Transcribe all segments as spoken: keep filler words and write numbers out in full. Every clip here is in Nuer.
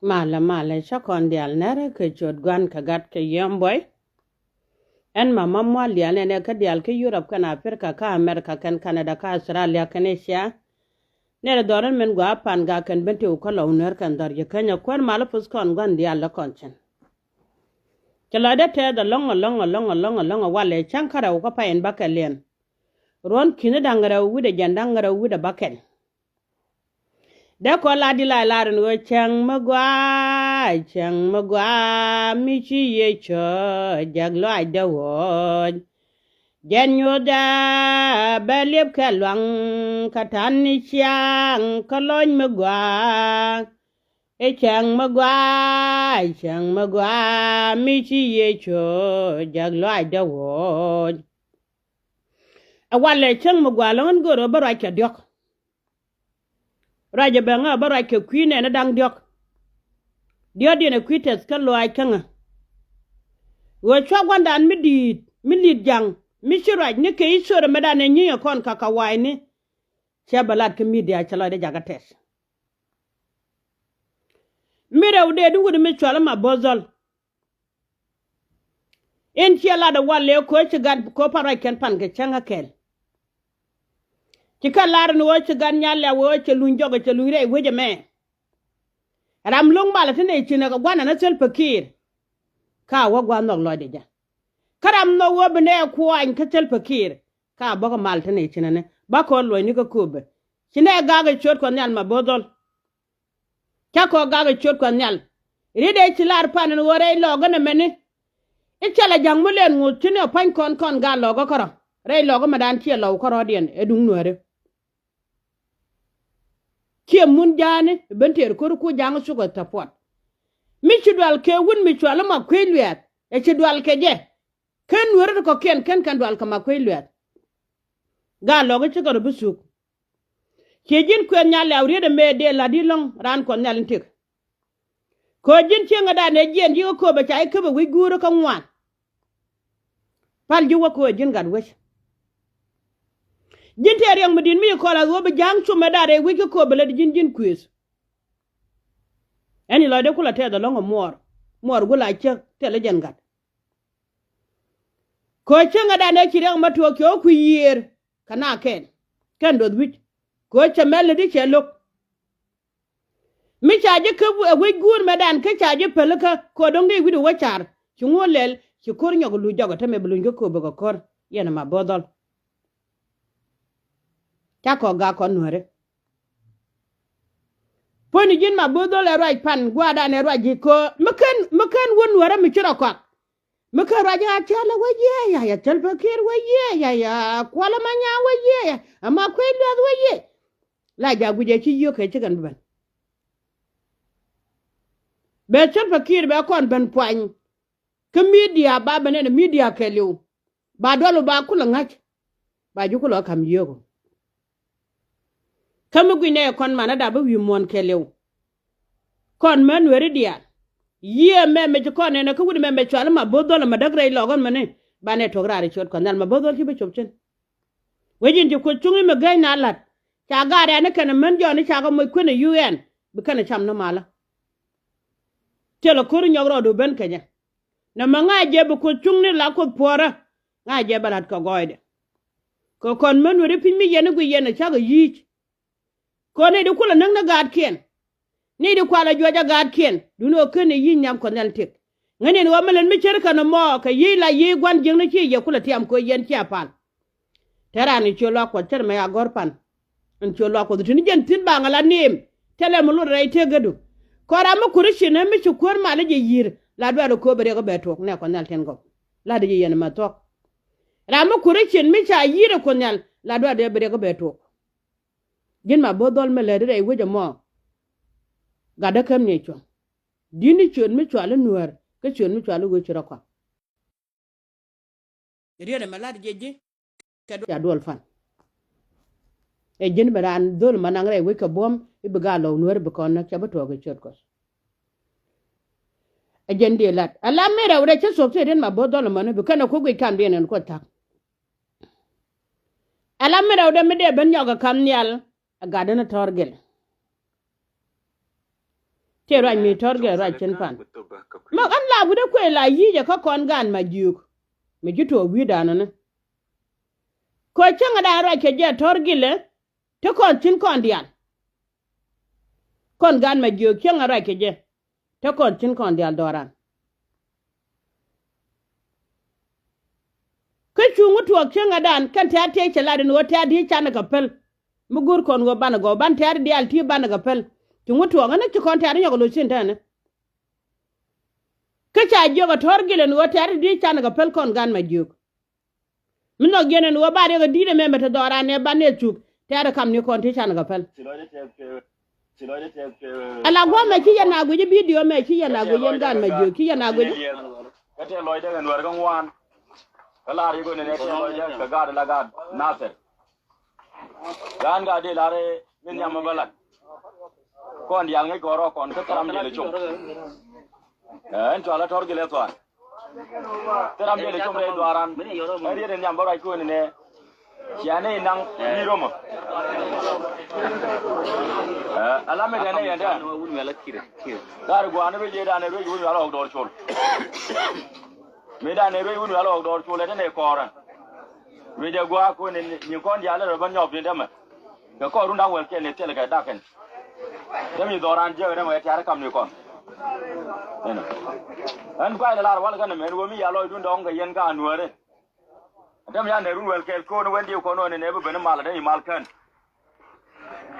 Malɛ malɛ, cä kɔn diaal nɛrɛ kɛ ciöt Gua̱n kɛ Gat kɛ Yiëë Buɔy. Ɛn mama mual diaal nɛnɛ kä diaal kä Yurop kɛn Aprika kä Amerika kɛn Kanada kä Authralia kɛn Ëcia. Nɛrɛ dhɔr ɛn min gɔaa pan gak kɛn ben tëë wä kä Lɔw Nuäär kɛn dhɔr ji̱ Kenya kuäär malä puth kɔn Gua̱n diaal lä kɔn cin. Cɛ lɔcdä tɛth ɛlɔ̱ŋ ɛlɔ̱ŋ ɛlɔ̱ŋ ɛlɔ̱ŋ ɛlɔ̱ŋ ɛ walɛ cäŋ kä rɛw kä pay in bäkɛl liɛn. Ruɔ̱n ki̱ni da̱ŋ rɛw wi̱cdɛ jiɛn da̱ŋ rɛw wi̱cdɛ bäkɛl. Dee kɔn la di la lar in ɣöö cäŋ mi gɔaa, cäŋ mi gɔaa mi ci Yecu jäk lɔaacdä ɣɔ̱ɔ̱c. Jɛn nyuɔ̱thda bɛ liep kɛ luaŋ kä ta̱n ni ciaŋ kä lɔ̱ny mi gɔaa. Ɛ cäŋ mi gɔaa, cäŋ mi gɔaa mi ci Yecu jäk lɔaacdä ɣɔ̱ɔ̱c. Ɛ walɛ cäŋ mi gɔaa lɔ̱ŋ in go̱o̱r ɣöö bä ruac kɛ diɔ̱k. Ruac ɛ bɛ ŋä bä ruac kɛ kui̱ nɛɛni da̱ŋ diɔ̱k. Diɔ̱kdiɛn ɛ kui̱ tɛth kä lɔaac kä ŋä. Ɣöö cua gua̱ndan mi di̱i̱t mi li̱t ja̱ŋ mi ci ruac ni kɛ i̱ cio̱rɛ mɛ dan ɛ nyi̱i̱ŋ ɛ kɔn kakä wa̱a̱cni. Cɛ bɛ lat kä midia cɛ lɔcdɛ jakä tɛth. Mi rɛw dee di wut mi cual ma bo̱o̱th dhɔl. In ciɛ lat ɛ wal lëë ko̱ ci gat ko̱ pan ruac kɛn pan kɛ cäŋ kä kɛl. Ci kɛ lar in ɣöö ci gat nyal lɛ ɣöö cɛ luny jɔk cɛ luny rɛy wec ɛmɛ. Ram lo̱ŋ malɛ te nɛy cinɛ kɛ gua̱n ɛn ɛ Salva Kiir. Ka wä gua̱n nhɔk lɔcdɛ jɛ. Kä ram nhɔk ɣöö bi nɛy kuany kä Salva Kiir. Ka bäkɛ mal te nɛy cinɛ ni ba kɔn luɔ̱cni kä kööbɛ. Ci nɛy gak ɛ ciöt Kuɔth Nhial ma bo̱o̱th dhɔl. Cä kɔ gak ɛ ciöt Kuɔth Nhial. Riet ëë ci lar pan ɛn ɣöö rɛy lɔɔk ɛn ɛmɛni. I̱ cɛ lɛ ja̱ŋ mi lɛn ŋoth ci ni ɛ pa̱ny kɔn kɔn gal lɔɔk kä kärɔ̱. Rɛy lɔɔk ɛmɛ dan ciɛ lɔw kärɔ̱diɛn ɛ duŋ nuääri. Ciɛ mun ja̱a̱ni ben tëër ko̱ri ku ja̱ŋ cukɛ thapuɔt. Mi ci dual kɛ wut mi cual ma kuec luɛɛth ɛ ci dual kɛ jɛ. Ken nueri ti kɔ̱kiɛn ken kɛn dual kɛ ma kuec luɛɛth. Gaa lɔki cikɛ rɔ bi thuk. Ciɛ ji̱n kuɛth nyal lɛw riet ɛmɛ dee la̱t i̱ lɔ̱ŋ raan Kuɔth Nhial in tëk. Kɛ ɣöö ji̱n cieŋädan ɛ jiɛn ji̱ kä kööbɛ ca i̱ käpɛ wi̱c guuri kä ŋuan. Pal ji̱ wä kɛ ɣöö ji̱n gat wec. Ji̱n tëë riɛk mi di̱t mi ci kɔl a ɣöö bi ja̱a̱ŋ cumɛ da̱r ɛ wi̱c kä kööbɛ lät ji̱n ji̱n kuëëth. Ɛn i̱ lɔcdɛ kulɛ tɛth ɛlɔ̱ŋ ɛ muɔɔr. Muɔɔr gul a ciek thilɛ jɛn gat. Kɛ ɣöö cieŋädan ɛ ci riɛk ma tuɔɔk cɛ ɣä kui̱ yiëër. Kɛ na kɛn kɛn doth wi̱c. Kɛ ɣöö cɛ mɛl lät i̱ cɛ lo̱k. Mi ca ji̱ kä ɛ wec guur mɛtdan kä ca ji̱ pälikä kɛ ɣöö dɔ̱ŋ dee wi̱cdu wä car ci ŋuɔ̱t lɛl ci ko̱r nyɔk luc jɔk ɛ tämɛ bi luny kä kööbä kɛ ko̱r. Yɛn ɛ ma bo̱o̱th dhɔl. Ca kɔk gak kɔn nuääri. Puɔ̱nyni ji̱n ma bo̱o̱th dhɔl ɛ ruac pan gua̱a̱rdan ɛ ruac ji̱ köö mi ken mi ken wä nuäärä mi ci rɔ kɔak. Mi kä ruac a cäl a wä yiëë ya ya cäl pa kiɛɛr wä yiëë ya ya kuɔl a ma nyaa wä yiëë ya a ma kuec luɛth wä yiëë. La ja guic a ci yio̱k kɛ ci kɛn bi ben. Bɛ cäl pa kiɛɛr bɛ kɔn ben puany. Kä midia ba ben ɛn midia kɛɛliw. Ba dual wä ba kulɛ ŋa̱c. Ba ji̱ kulɛ ɣä ka̱m yio̱k. Kä mi gui̱nɛ kɔn manä dap bi wi̱i̱ muɔ̱ɔ̱n kɛɛliw. Kɔn män weri diaal. Yiëë mɛ mɛ ci kɔn nɛn kä wut mɛ mɛ cual ma bo̱o̱th dhɔl ma däk rɛy lɔk ɣän mäni. Banɛ tuɔk raar i̱ ciöt Kuɔth Nhial ma bo̱o̱th dhɔl ci bi cop cin. Wec in ci kuoth cuŋ i̱ mi gäny na la̱t. Ca gaat ɛn i̱ kɛn män jɔn i̱ ca kɛ moc kuën i̱ yu ɛn bi kɛn cam ni malä. Thilɛ ko̱r i̱ nyɔk rɔɔdu ben kɛ jɛ. Nɔmɔ ŋa̱c jɛ bi kuoth cuŋni la kuoth puɔ̱rä. Ŋa̱c jɛ bɛ la̱t kɛ gɔɔydɛ. Kɛ kɔn män weri piny mi yɛn i̱ gui yɛn i̱ cakɛ yi̱i̱c. Kɛ ɣöö nɛy di kulɛ näk ni gaatkiɛn. Nɛy di kualɛ juɔc ɛ gaatkiɛn duundɛ ɣöö ken ɛ yi̱c nhiam Kuɔth Nhial tëk. Ŋäcni ɛn ɣöö mi lät mi ce̱tkɛ nɔmɔ kɛ yiëë la yiëë gua̱n jiäkni ci yɛ kulɛ tiam kɛ ɣöö yɛn cia pal. Te raan i̱ ciö luaak Kuɔth ce̱t mɛ ya gɔ̱r pan. Ɛn ciö luaak Kuɔth ti ni jɛn thi̱n baŋ ala niim. Thilɛ mi lot rɛy tëk gädu. Kɔn ram mi kuäär i̱ ci nä mi ci kuäär mal i̱ jɛ yi̱i̱r la duaar i̱ kööbɛ riɛk i̱ bɛ tuɔɔk nɛ Kuɔth Nhial tin gɔw. La di jɛ yɛn ɛmɛ thuɔ̱k. Ram mi kuäär i̱ cin mi ca yi̱i̱r ɛ Kuɔth Nhial la duaar i̱ bɛ riɛk i̱ bɛ tuɔɔk. Ji̱n ma bo̱o̱th dhɔl mi lät rɛy wec ɛmɔ. Gat däkäm ni cuɔ̱ŋ. Di̱t ni ciöt mi cual i̱ nuäär kä ciöt mi cual i̱ wec ci rɔ kɔak. Riet ɛmɛ lat jiɛ ji̱ kɛ duɔl ca duɔl pan. Ɛ ji̱n bi raan dhol ma naŋ rɛy wec kɛ buɔ̱m i̱ bi gaa lɔw nuäär bi kɔn näk ca bi tuɔɔk kɛ ciöt Kuɔth. Ɛ ji̱n diɛ lat ala mi rɛw rɛy cä thuɔ̱k ti riet ma bo̱o̱th dhɔl ɛmɔni bi kɛn ɛ kui̱ guic kamdiɛn ɛn Kuɔth tha̱k. Ala mi rɛwdɛ mi dee ben nyɔk ɛ ka̱m nhial ɛ gatdä ni tɔ̱r gil. Tëë ruac mi tɔ̱r gilɛ ruac cin pan. Mɛ ɣän la wi̱dɛ kuëë la yi̱c ɛ kä kɔn gan ma jiök. Mi ji̱ tuɔɔk wi̱i̱dan ɔni. Kɔ cäŋɛ dan ruac kɛ jɛ tɔ̱r gilɛ. Te kɔn cin kɔn diaal. Kɔn gan ma jiök cäŋɛ ruac kɛ jɛ. Te kɔn cin kɔn diaal dɔran. Kä cuŋ wä tuɔɔk cäŋɛ dan kɛn tɛ̈r tëë cɛ lat in ɣöö tɛ̈r di̱i̱ canɛ kɛ päl. Mi go̱o̱r kɔn ɣöö banɛ gɔw ban tɛ̈r diaal ti banɛ kɛ päl. Cuŋ wä tuɔɔk ɣän ci kɔn tɛ̈r nyɔk lo̱c thi̱n tɛnɛ. Kä ca jiök ɛ tɔ̱r gilɛ in ɣöö tɛ̈r di̱i̱ canɛ kɛ päl kɔn gan ma jiök. Mi nhɔk jiɛn ɛn ɣöö ba riɛk ɛ di̱t ɛmɛ mɛ te dhɔran nɛ ba nɛ thuk tɛ̈r ɛ kam ni kɔn ti canɛ kɛ päl. Ala guɔ mɛ ci yɛn a guic i̱ bidio mɛ ci yɛn a guic yɛn gan mɛ jiök ci yɛn a guic i̱. Kä tëë lɔcdɛ kɛ nuɛɛr kä ŋuan. Kä lar yikun ni nɛ tëë lɔcdɛ kɛ gaat la gaat Nathir. Gaan gaat di lar i̱ min nhiam mɛ bä lat. Kɔn diaal ŋäc kɔn rɔɔk kɔn kä thil ram diɛl ɛ com. Ɛn cɔal a tɔ̱r gilɛ thuan. Thil ram diɛl ɛ com rɛy dhuaaran. Ɛn riet in nhiam bä ruac kuën ni nɛ. Cia ni naŋ wi̱i̱ romä. Ɛ, ala mi dɛn ni yɛn dɛn. Dar guani ruec yɛ dan ruec wun yal ɣɔk dɔr col. Mi dan ruec wun yal ɣɔk dɔr col ɛ dɛn ɛ kɔrɛ. Ruec ɛ gua kuën ni kɔn dial rɛ bä nyɔp din dɛmɛ. Kɛ kɔr run dak wɛl kɛn ni thil kɛ dak kɛn. Dɛm yi dhɔran jiɛk dɛmɛ ɛ tiar kam ni kɔn. Ɛn kuay ni lar wal kɛn mɛn wä mi yal lɔc dun dɔŋ kɛ yɛn ka nuɛɛrɛ. Däm yan dee run wɛl kɛɛl ko̱n wen diw kɔn wen nɛ bi ben mal dee imal kän.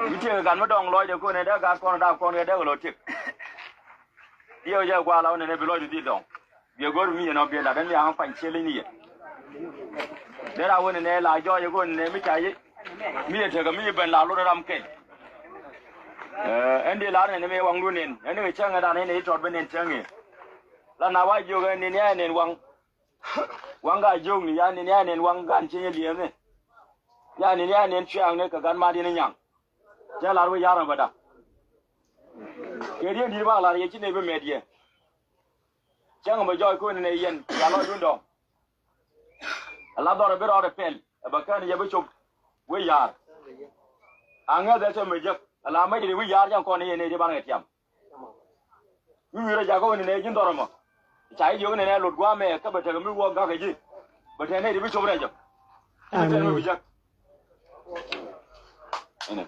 Bi tiek gan mi dɔŋ lɔcdɛ ko̱n dee gat kɔn dap kɔn kɛ dee kɛ lɔ tiek. Diɛw jɛ gual aw nɛnɛ bi lɔcdu dhil dɔŋ. Biɛ go̱r mi yɛn ɔ biɛ lat dee niaŋ kuany ciel ni yɛ. Dee ra wen nɛ la jɔɔc ko̱n nɛ mi ca yi. Mi yɛ tekɛ mi yɛ ben la lot ram kɛn. Ɛn di lar nɛnɛ mi waŋ lu nen ɛn ni cäŋ dan ɛn ni tɔt ben nen cäŋ yɛ. La na wa jiök ɛn ni ni ɛn nen waŋ. Waŋ ka jiökni, ya nin ya nin waŋ kan ci nyɛ liɛmni. Ya nin ya nin cuɛɛŋni kɛ gan mat yɛn nyaŋ. Cɛ lar wi̱i̱ ya̱r mɛ bä dak. Kɛ riet di̱t bak lar yɛ ci nɛy bi mɛt yɛ. Cäŋ bɛ jɔɔc ko̱n nɛ yɛn ya lɔ dun dɔ̱ŋ. Ala dhɔr bi rɔɔdɛ pɛl ɛ bɛ kän yɛ bi cop wi̱i̱ ya̱r. A ŋäth ɛ cɛ mɛ jek ala mɛ jɛ di wi̱i̱ ya̱r cäŋ kɔn yɛn nɛy di ban kɛ tiam. Mi wi̱i̱ rɔ jakä wä ni nɛ ji̱n dhɔr ɛmɔ. Ca ji̱ jiök ni nɛ lot gua̱a̱mɛ kä bɛ tekɛ mi wä gakä ji̱. Bɛ tekɛ nɛ ti bi cop rɛc jɔ. Bɛ tekɛ mi bi jek. Inɛ.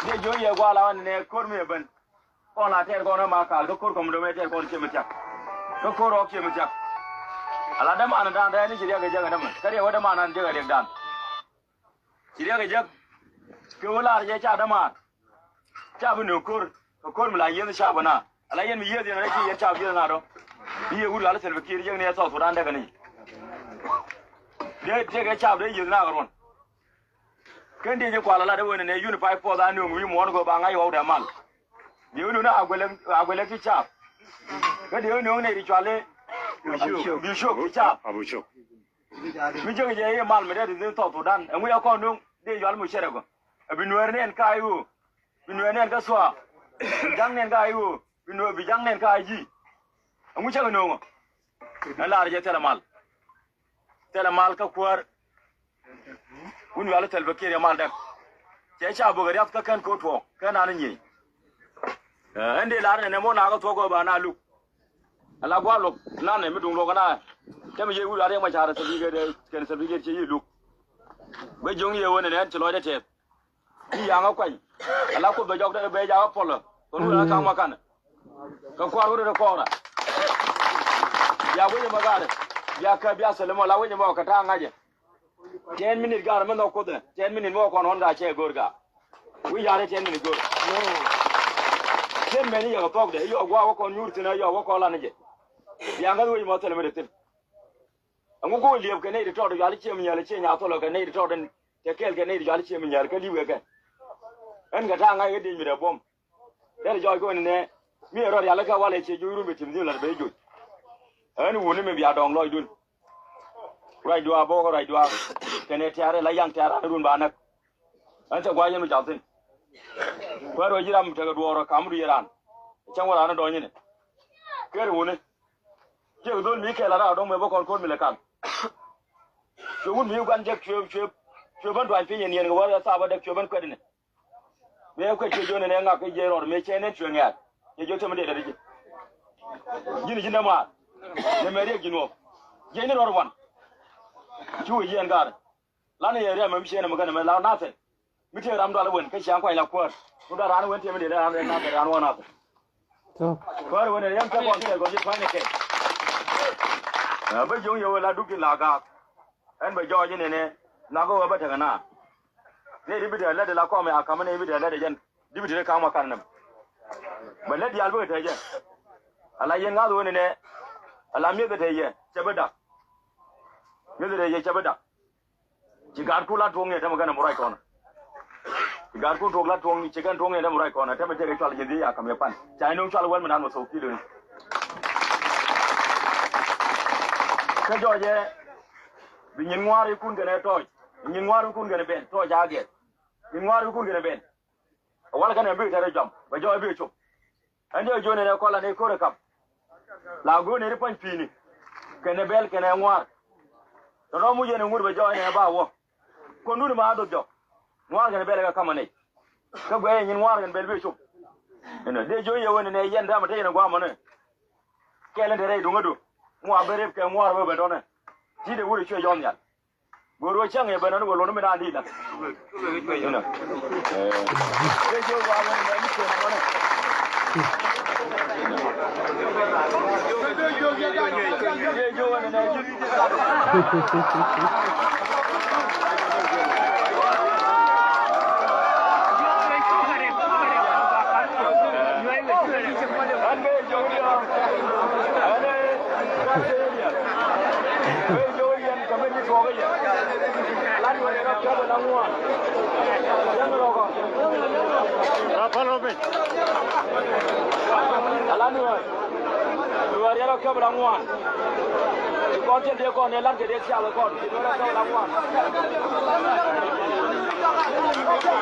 Jiɛ jiök yɛ gua̱a̱ la wä ni nɛ ko̱r mi ɛ ben. Kɔn la tɛɛr kɔn ɛ ma kaal kä ko̱r kɔm domɛ tɛɛr kɔn cie mi thiak. Kä ko̱r rɔɔk cie mi thiak. Ala däman dan dɛɛni ci riɛk ɛ jek ɛ dämɛ kä riɛk wä däman an jek ɛ riɛk dan. Ci riɛk ɛ jek. Kɛ wä lar jɛ ca dämaan. Ca bi nöök ko̱r kɛ ko̱r mi la yieth ca bi na ala yɛn mi yieth yɛn rɛc ci yɛn ca bi yieth na dɔ̱. Bi yɛ wut ɣal thil bi kiir yek ni ɛ South Sudan däkɛ ni. Dee tekɛ ca bi dee yieth na kɛ ruɔn. Kɛn diec in kual ala dee wen ni nɛ unified force a nööŋ wi̱i̱ muɔ̱ɔ̱n kɛ ba ŋa̱c ɣɔw dee mal. Diɛ wen ni a guɛlɛ a guɛlɛ ki ca. Kä diɛ wen ni ŋa̱c ri cuali. Bi cok ki ca. Mi jiäk jɛ i̱ mal mi dee ti thi̱n South Sudan ɛŋu yɛ kɔn nuŋ dee yual mi cɛrɛ gɔ. Ɛ bi nuɛɛr ni ɛn ka i̱ ɣöö bi nuɛɛr ni ɛn kä thua̱a̱. Bi ja̱ŋ ni ɛn ka i̱ ɣöö bi nuɛɛr bi ja̱ŋ ni ɛn ka i̱ ji̱. Ɛŋu cɛ kɛ nööŋɔ. Ɛn laar jɛ thilɛ mal. Thilɛ mal kä kuäär. Wun yuali thil bɛ kiɛt yɛ mal dɛk. Cɛ ca bök ɛ riath kä kɛn ko̱ tuɔɔk kɛn nan i̱ nyiey. Ɛn dee lar nɛnɛ mɔ nakä thuɔ̱k ɣöö ba na luk. Ala gua̱a̱ luɔk nanɛ mi duŋ luɔk na. Cä mi yee wut a riɛk ma ca̱r thil bi gɛt kɛn thil bi gɛt cɛ yi luk. Bä jiöŋ yee wen ɛn ɛn ci lɔcdɛ tɛth. Ni yaŋä kuany. Ala kuoth bɛ jɔk dee bɛ jakä pɔlä kɛ rut ala ka̱ŋ ma kanɛ. Kɛ kua̱r wut rɛ kɔɔra. Bia wec ɛmɔ gaarɛ. Bia kɛ bia thil ɛmɔ la wec ɛmɔ kɛ ta̱a̱ ŋa̱cɛ. Ten minute gaarɛ mi nhɔk kuothɛ ten minute mi wä kɔn ɣɔn gaa cɛ go̱o̱r gaa. Wi̱i̱ ya̱rɛ ten minute go̱o̱r. Ten mɛn i̱ yɛ kɛ thuɔ̱kdɛ i̱ yɔk gua̱a̱k wä kɔn nyuur thi̱n i̱ yɔk wä kɔn lan i̱ jɛ. Bia ŋäth wec mɔ thilɛ mi dee thi̱n. Ɛŋu go̱o̱k liɛp kɛ nɛy ti tɔɔt ti cuali ciɛ mi nyɛl ciɛ nyath thɔlɔ kɛ nɛy ti tɔɔt ɛn. Cɛ kɛɛl kɛ nɛy ti cuali ciɛ mi nyɛl kä li̱w kɛ kɛn. Ɛn kɛ ta̱a̱ ŋa̱c kɛ diec mi dee buɔ̱m. Dee ti jɔɔc kɛ wen nɛ mi ɛ rɔ rialikä walɛ ciɛ joc run bɛ tim dhi̱n la̱t bɛ joc. Ɣän wuni mi bia dɔ̱ŋ lɔcdun. Ruacdua bok ruacdua kɛnɛ tɛ̈rɛ la yaŋ tɛ̈r an run ba näk. Ɣän cɛ gua̱c yɛn mi cath thi̱n. Kuäär ruac ji̱ ram tekɛ duɔɔr ɔ kamdu yɛ raan. Cäŋ wä raan ɔ dɔ̱ny inɛ. Ker wuni. Ciek dho̱l mi kɛl a raar dɔ̱ŋ mɛ bä kɔn ko̱r mi lɛ kal. Cuɛ wut mi gua̱n jek cuɛ cuɛ cuɛ bän duany piny yɛ niɛn kɛ wä thaap a dɛk cuɛ bän kuɛt inɛ. Mëë kuec cɛ jiök nɛnɛ ŋak kɛ jiɛc rɔɔd mëë cɛ nɛn cuɛ ŋɛ̈ɛ̈t. Cɛ jiök cɛ mi dee dee ji̱. Ji̱n ji̱n dee maar. Nɛ mɛ riɛk ji̱n wä. Jiɛc ni rɔɔd wan. Cu jiɛn gaar. Lan yɛ riɛm mi ciɛ nɛ mi kɛn mɛ la nathɛn. Mi tëë ram dual wen kä ciaŋ kuac la kuäär. Ku dual raan wen tëë mi dee raan rɛn nathɛn raan wä nathɛn. Kuäär wen yɛn thɛk kɔn thɛk kɔn ji̱ tua̱ny ni kɛn. Bä jiöŋ yɛ wee la duk ti la gaak. Ɛn bɛ jɔɔc inɛnɛ la kɛ wee bä tekɛ na. Nɛ di bi dee lät la kɔm ya ka̱m nɛ bi dee lät jɛn. Di bi ti ka̱m ma kan nɛm. Bɛ lät diaal bikɛ te jɛ. Ala yɛn ŋa̱th wen inɛ. Ala mi̱eth te yɛ cɛ bi dak. Mi̱eth te yɛ cɛ bi dak. Ci gaat ku la tuɔ̱ŋ yɛ tämɛ kɛn ɛmɛ ruac kɔn. Ci gaat ku tuɔ̱k la tuɔ̱ŋ ci kɛn tuɔ̱ŋ yɛ tämɛ ruac kɔn tämɛ tëëkɛ cual ji̱ dhiec a ka̱m yɛ pan. Ca inöŋ cual wɛl mi nan mɛ thok kiloni. Kä jɔɔcɛ bi nyin ŋuaar ikun kɛnɛ tɔɔc. Nyin ŋuaar ikun kɛnɛ ben tɔɔc a gɛt. Nyin ŋuaar ikun kɛnɛ ben. Wal kɛnɛ bi tɛrɛ jɔam bɛ jɔɔc bi cop. Ɛn diɛ jiök nɛnɛ kɔn la nɛ ko̱rɛ kap. La go̱o̱r nɛ ri pua̱ny pi̱i̱ni kɛnɛ bɛl kɛnɛ ŋuaar. Tɔ̱tɔ̱ muc yɛn ɛ ŋut bɛ jɔɔc nɛ ba wä. Kɔn duni ma a doth jɔk. Ŋuaar kɛnɛ bɛl kɛ kamä nɛy. Kä guɛy ɛ nyin ŋuaar kɛnɛ bɛl bi cup. Inɔ dee jiök yɛ wen nɛ yɛn dämɛ te yɛn ɛ guamä nɛ. Kɛl in te rɛy duŋädu. Ŋuaar ben rep kɛ ŋuaar bä ben tɔnɛ. Ti̱i̱t ɛ wur ɛ cuɛ jɔɔth nhial. Go̱o̱r wä cäŋ yɛ ben ɔni wä luɔ̱n mi naan di̱i̱t la. Inɔ. Alan nuäär. Nuäär yɛn rɔ kɛp la ŋuan. Ci kɔn cɛ dee kɔn ɛ lan kɛ dee thiaak kɔn. Ci nuäär rɔ kɛp la ŋuan.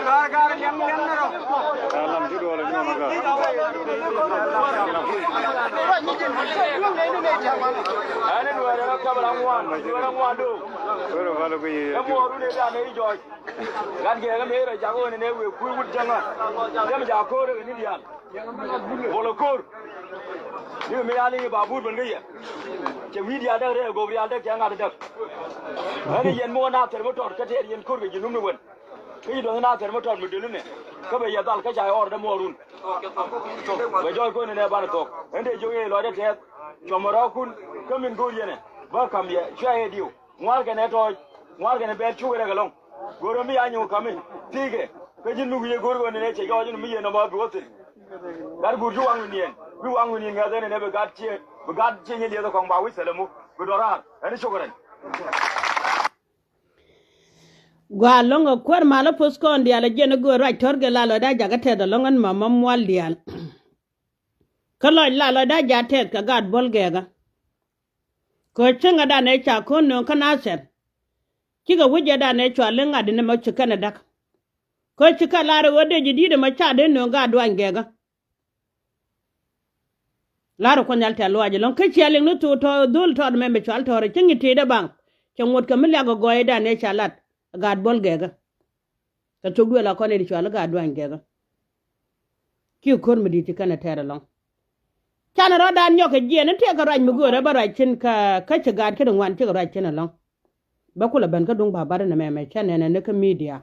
Gar gar liɛŋ liɛŋ ni rɔ. Alan ci duɔl nyɔn gar. Ɛn nuäär yɛn rɔ kɛp la ŋuan. Nuäär rɔ ŋuan do. Wero balo ko yi. Ɛ muɔru ne dan ɛ jɔc. Gat gɛɛk ɛ mëë rɔ jak ɣöö nɛnɛ wëë kui̱ wut jäŋä. Dɛm jaak ko̱o̱r ɛ ni diaal. Bol ɛ ko̱o̱r. Ni mi rial i̱ ba buut ben kä yɛ. Cɛ wi̱i̱ diaal däk rɛɛ gok rial däk cɛ ŋa̱t däk. Ɣän i̱ yɛn muk ɛ na thɛr mi tɔt kä tɛɛr yɛn ko̱o̱r kɛ ji̱ num ni wen. Kä ci duɔth na thɛr mi tɔt mi döl inɛ kä bɛ yɛ dhal kä ca ɣɔr dämuɔɔrun. Bɛ jɔɔc ko̱n inɛ banɛ thok ɛn tëë jiök i̱ lɔcdä tɛth. Cuɔmɔ rɔɔkun kä min go̱o̱r yɛnɛ bä ka̱m yɛ cuɛ yɛ diw. Ŋuarkɛ nɛ tɔɔc ŋuarkɛ nɛ bɛɛl cukɛ rɛk ɛlɔ̱ŋ. Go̱o̱rä mi ya nyuŋ ka̱mi thiikɛ kä ji̱n mi wi̱i̱ go̱o̱r ɣöö nɛnɛ cɛ jɔɔc in mi yɛn nɔmɔ bi wä thil. Gat guur ci waŋ wi̱n yɛn bi waŋ wi̱n yɛn ŋäth ɛn ɛnɛ bi gat ciɛ bi gat ciɛ nyɛ liɛth ɛ kɔŋ ba wi̱c thɛlɛ muk bi dɔ̱raar ɛn cukɛ rɛn. Gua lɔŋ a kuäär mal a poth kɔn diaal a jiɛn a göör ruac tɔ̱r gɛ la lɔcda jakä tɛth a lɔŋ ɛn mama mual diaal. Kä lɔc la lɔcda jakä tɛth kɛ gaat buɔl gɛɛkä. Kɛ cäŋɛ danɛ ca ko̱n nööŋ kä Nathɛr. Cikɛ wi̱cɛ danɛ cua liŋ ŋa̱t in ɛmɔ ci kɛn ɛ da̱k. Kä ci kɛ lar ɛ ɣöö dee ji̱ di̱t ɛmɔ ca dee nööŋ gaat duany gɛɛkä. La̱rä kuɔth nhial tɛ̈th luaac ɛlɔ̱ŋ kä ciɛ liŋ ni thok tɔ̱ dhöl tɔt mɛmɛ cual tɔ̱rä cä ŋi̱t tëëdä baŋ. Cɛ ŋuɔ̱t kɛ mi liak ɛ gɔɔydan ëë ca lat ɛ gaat buɔ̱l gɛɛkä. Kɛ thok duël a kɔn ëë ti cual i̱ gaat duany gɛɛkä. Ci ko̱r mi di̱i̱t ci kɛn ɛ tɛɛr ɛlɔ̱ŋ. Canɛ rɔ̱dan nyɔk kɛ jiɛɛn in tiɛɛkɛ ruac mi göörä bä ruac cin kä kä ci gaat kä ti ŋuan cikɛ ruac cin ɛlɔ̱ŋ. Bä kulɛ ben kä duŋ ba̱ba̱r ni mɛmɛ cä nɛnɛ ni kä midia.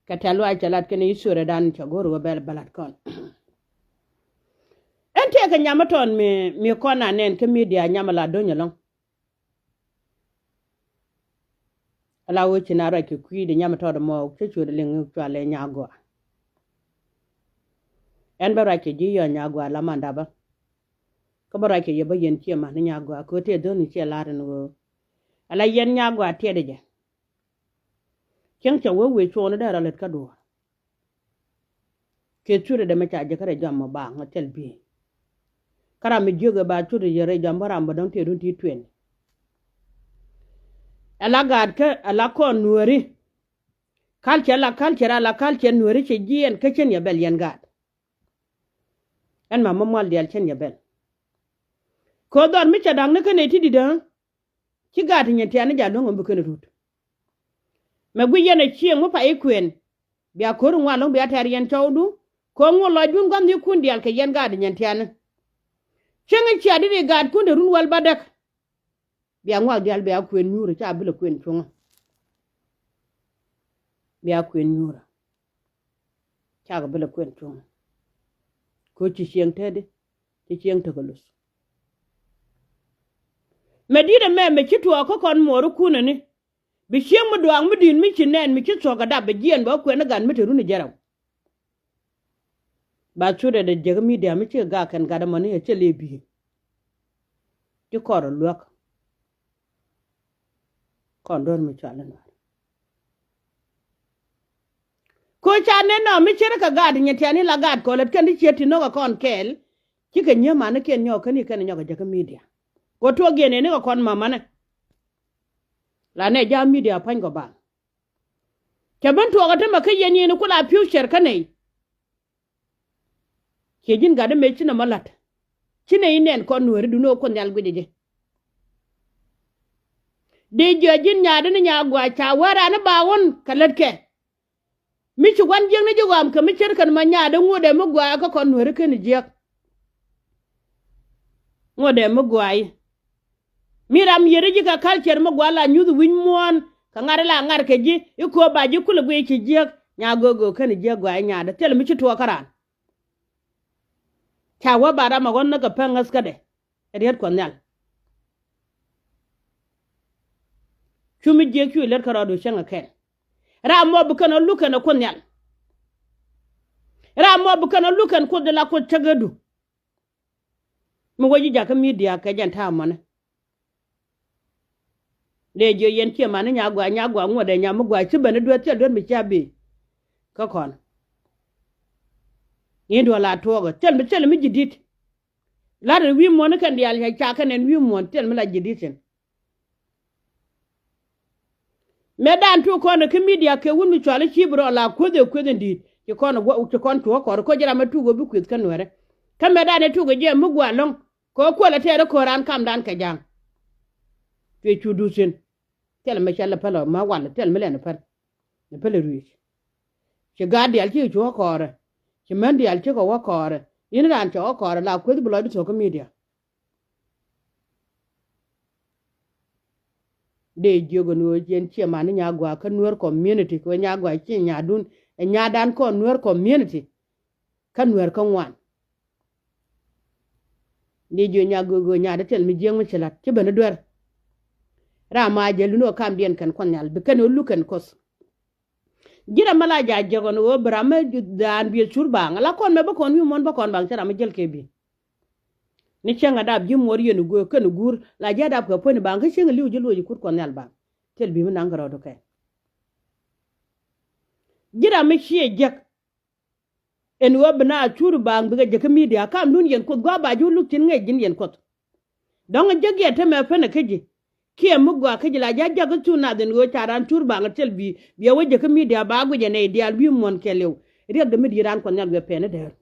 Kɛ tɛ̈th luaac cɛ lat kɛn i̱ thueerädan cɛ go̱o̱r ɣöö bɛl bä lat kɔn. Ɛn tëëkɛ nyam mi tɔn mi mi kɔn a nɛn kä midia nyam a la do̱ny ɛlɔ̱ŋ. Ala ɣöö ci na ruac kɛ kui̱dɛ nyam mi tɔt ɛmɔ cä cuɔt liŋ cualɛ nyagɔa. Ɛn bä ruac kɛ ji̱ yɔ̱ɔ̱ nyagɔa la mandapä. Kä bä ruac kɛ yɛ bä yɛn ciɛ ma̱n ni nyagɔa kɛ ɣöö tëë dho̱n ni ciɛ lar ɛn ɣöö ala yɛn nyagɔa tiɛtdɛ jɛ. Cieŋ cɛ wee wee cuɔɔni dee rɔ lät kä duɔ̱ɔ̱r. Kɛ thurɛ dee mɛ ca jɛ kä rɛy jɔam mɔ baaŋ ɔ thil bi̱i̱. Kä ram mi jiök ɛ ba thurɛ yɛ rɛy jɔam bä ram bä dɔ̱ŋ tëë run ti tuɛn. Ɛ la gaat kä ɛ la kɔn nuääri. Culture la culture a la culture nuääri cɛ jiɛɛn kä cien yɛ bɛl yɛn gaat. Ɛn ma mɛ mual diaal cien yɛ bɛl. Kɛ ɣöö dhɔr mi cɛ da̱ŋ ni kä nɛy ti di̱t ɣä. Ci gaat ti nyin tiaani ja̱ luäŋ ɣän bi kɛn rut. Mɛ guic yɛn a cieŋ mi pay i̱ kuɛn. Bia ko̱r ŋuan lo̱ŋ bia tɛr yɛn cɔwdu. Ko̱ŋ ŋuɔ̱t lɔcdun gua̱n nhi̱i̱kun diaal kɛ yɛn gaat nyɛn tiani. Cieŋ i̱ cia di̱t i̱ gaatkun te run wäl bädäk. Bia ŋuak diaal bia kuën nyuurä ca bi lɛ kuën cuŋä. Bia kuën nyuurä. Cakɛ bi lɛ kuën cuŋä. Ko̱ ci cieŋ tɛtdi ci cieŋ tekɛ luth. Mɛ di̱t ɛmɛ mɛ ci tuɔɔk kä kɔn muɔɔrikun ɛni. Bi cieŋ mi duaak mi di̱i̱t mi ci nɛn mi ci thuɔ̱k kɛ dap bɛ jiɛn bɛ kuɛn i̱ gat mi te run i̱ jɛrɛw. Ba thut ɛ dee jiäk midia mi cikɛ gak kɛn gat ɛmɔni ɛ cɛ lëë bi̱i̱. Ci kɔr ɛ luäk. Kɔn do̱r mi cual in war. Ko ca nen nɔ mi cir kɛ gat nyɛ tiani la gat kɔ lät kɛn ti ciet ti nɔk ɛ kɔn kɛɛl. Cikɛ nyiee mani kiɛn nyɔk kɛn i̱ kɛn nyɔk ɛ jiäk midia. Ko tuɔk giɛn eni kɛ kɔn mamanɛ. La nɛ ja midia pa̱ny kɔ bal. Cɛ ben tuɔɔk ɛ tämɛ kä yɛn yɛn ku la future kä nɛy. Ciɛ ji̱n gat dee mëë ci nɔmɔ la̱t. Ci nɛy nɛn kɔn nuääri duni ɣöö Kuoth Nhial guic ɛ ji̱. Dee jiɔ ji̱n nyaatdä ni nyaa gua̱a̱c ca wee raan i̱ ba ɣɔ̱n kɛ lätkɛ. Mi ci gua̱n jiäkni ji̱ ɣɔam kɛ mi ce̱tkɛn ma nyaatdä ŋuɔ̱tdɛ mi gua̱a̱c kä kɔn nuääri ken jiäk. Ŋuɔ̱tdɛ mi gua̱a̱c. Mi ram yiëri ji̱ kɛ culture mi gua̱a̱c la nyuth wi̱c muɔ̱ɔ̱n kɛ ŋa̱t ila ŋa̱t kɛ ji̱ i̱ kööp ba ji̱ kulɛ guic ci jiäk. Nya go̱o̱k go̱o̱k ken jiäk gua̱a̱c nyaatdä thilɛ mi ci tuɔɔk kä raan. Ca wä ba ram a ɣɔ̱n näk kɛ pɛŋ ŋäthkädɛ. Ɛ riet Kuɔth Nhial. Cu mi jiɛk cu ilät kärɔɔdu cäŋ ɛ kɛn. Ram mɔ bi kɛn ɔ luk kɛn ɛ Kuoth Nhial. Ram mɔ bi kɛn ɔ luk kɛn Kuoth di la Kuoth cäk ɛ du. Mi wä ji̱ jakä midia kɛ jɛn ta̱a̱ mɔni. Dee jiö yɛn ciɛ mani nya gɔaa nya gɔaa ŋuɔ̱t dee nya mi gɔaa ci ben i̱ dueeth thil dueeth mi cia bi. Kä kɔn. Ŋi̱i̱n duɔ̱ɔ̱r la tuɔɔk ɛ thil mi thil mi ji̱ di̱t. La̱t in wi̱i̱ muɔ̱n i̱ kɛn diaal ca ca kɛn ɛn wi̱i̱ muɔ̱n thil mi la ji̱ di̱t thi̱n. Mëë dan tuk kɔn ɛ kä midia kɛ wun mi cuali ci bi rɔ la kueth ɛ kueth in di̱i̱t ci kɔn ɛ wä ci kɔn cuɔ kɔr kä ji̱ ram ɛ tuk ɛ bi kueth kä nuɛrɛ. Kä mëë dan ɛ tuk ɛ jiɛ mi gua̱a̱ lo̱ŋ kɛ ɣöö kuäl ɛ tɛɛr ɛ ko̱r raan kamdan kɛ ja̱a̱ŋ. Cuɛ cu duth thi̱n. Thilɛ mi cɛ lɛ päl ɔ ma wal thilɛ mi lɛn päl. Ni päl ruic. Ci gaat diaal cikɛ cu wä kɔɔrɛ. Ci män diaal cikɛ wä kɔɔrɛ. Yini raan cɛ wä kɔɔrɛ la kueth bi lɔcdu thuɔ̱k kä midia. Dee jiök ɛn ɣöö yɛn ciɛ mani nya gɔaa kä Nuer community kɛ wee nya gɔaa ci nyadun ɛ nyadan kɔn Nuer community. Kä Nuer kä ŋuan. Dee jiök nya go̱o̱k ɣöö nyadä thil mi jiäk mi ci la̱t ci ben i̱ duer. Ram ma jɛ lun ɣöö kamdiɛn kɛn Kuɔth Nhial bi kɛn ɣöö luk kɛn Kuoth. Ji̱n ram mi la ja̱ jiäk ɣän ɣöö bi ram mi dhaan biëth cur baŋ la kɔn mɛ bä kɔn wi̱i̱ muɔ̱n bä kɔn baŋ cä ram mi jäl kɛ bi̱i̱. Ni cäŋ a dap ji̱ muɔr yɛn i̱ guur kɛn i̱ guur la ji̱ a dap kɛ puɔ̱ny i̱ baŋ kä cäŋ i̱ li̱w ji̱ luɔc i̱ kut Kuɔth Nhial baŋ. Thil bi̱i̱ mi naŋ kɛ rɔɔdu kɛ. Ji̱n ram mi ciɛ jiäk. Ɛn ɣöö bi na cur baŋ bikɛ jɛ kä midia kamdun yɛn Kuoth gua̱a̱ ba ji̱ wä luk thi̱n ŋäc ji̱n yɛn Kuoth. Dɔ̱ŋ jek yɛ temɛ penɛ kä ji̱ kiɛ mi gɔaa kä ji̱ la ja̱ ja̱k kä thun nath ɛn ɣöö ca raan cur baŋ thil bi biɛ wä jɛ kä midia ba guicɛ nɛy diaal wi̱i̱ muɔ̱n kɛɛliw. Riɛkdɛ mi di̱i̱t raan Kuɔth Nhial wiɛ pɛn i̱ däär.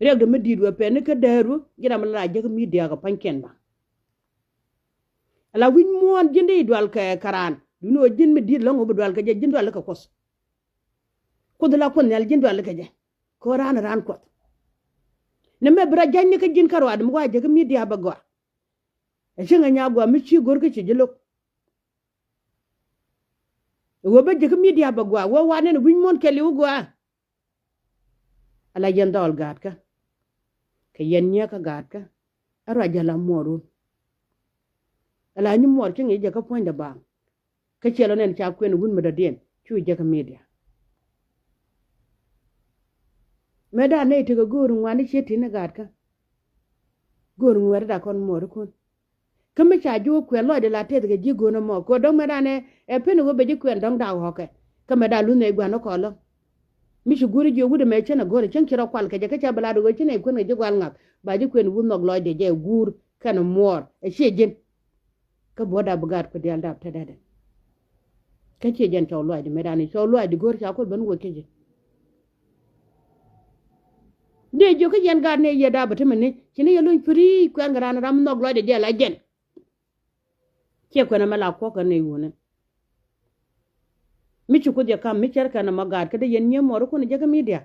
Riɛkdɛ mi di̱i̱t wiɛ pɛn i̱ kä däär wä ji̱ ram la ja̱ kä midia kɛ pa̱nykiɛn baŋ. Ala wi̱c muɔ̱ɔ̱n ji̱n di dual kɛ kɛ raan duundɛ ɣöö ji̱n mi di̱i̱t lɔ̱ŋ ɣöö bi dual kɛ jɛ ji̱n dual kɛ Kuɔth. Kuoth la Kuoth Nhial ji̱n dual kɛ jɛ. Kɛ ɣöö raan raan Kuɔth. Ni mɛ bi rɔ ja̱ny ni kä ji̱n kä ruaadɛ mi gɔaa jɛ kä midia bɛ gɔaa. Ɛ cieŋ ɛ nya gɔaa mi ci go̱r kä ci ji̱ lo̱k. Ɛ ɣöö bä jɛ kä midia bɛ gɔaa ɣöö wanɛ ni wi̱c muɔ̱ɔ̱n kɛɛliw gɔaa. Ala yɛn dhɔl gaatkä. Kɛ yɛn nyiäkä gaatkä. Ɛ ruac jɛ la muɔɔrun. Ala nyi muɔɔr ci ŋi̱i̱c jɛ kä puɔ̱nydɛ baaŋ. Kä ciɛ lɔ nɛn ca kuɛn wun mi dɔ̱diɛn cu jɛ kä midia. Mëë da̱a̱n nɛy tekɛ go̱o̱r ŋuani ciɛ ti̱n ɛ gaatkä. Go̱o̱r ŋuɛ̈tdä kɔn muɔɔrikun. Kä mi ca ji̱ wä kuɛn lɔcdɛ la tɛth kɛ ji̱ go̱o̱n ɛmɔ kɛ ɣöö dɔ̱ŋ mɛ danɛ ɛ pen ɣöö bɛ ji̱ kuɛn dɔ̱ŋ da̱k ɣɔ̱kɛ. Kä mɛ da̱k luth nɛy gua̱n ɛ kɔlä. Mi ci guur jiök wut ɛmɛ cän ɛ go̱o̱r ɛ cäŋ ci rɔ kual kɛ jɛ kä ca bɛ lat ɣöö ci nɛy kuɛn kɛ ji̱ gua̱l ŋa̱th ba ji̱ kuɛn wut nhɔk lɔcdɛ jɛ guur kɛnɛ muɔɔr ɛ ciɛ ji̱n. Kä buɔ̱t dap bi gaat kuɛ diaal dap te dɛdɛ. Kä ciɛ jɛn cɔw luaacdi mɛ danɛ cɔw luaacdi go̱o̱r ca kuoth ben wuɔc kä ji̱. Dee jiök kä yɛn gaat ni yɛ dap bi te mɛ ni ci ni yɛ luny pi̱ri kuɛn kɛ ran ram nhɔk lɔcdɛ jɛ la jɛn. Ciɛ kuɛn ɛmɛ la kuɔk kɛ nɛy wuni. Mi ci Kuoth jɛ kam mi cär kɛn ɛmɔ gaat kä dee yɛn nyiee muɔɔrikun jɛ kä midia.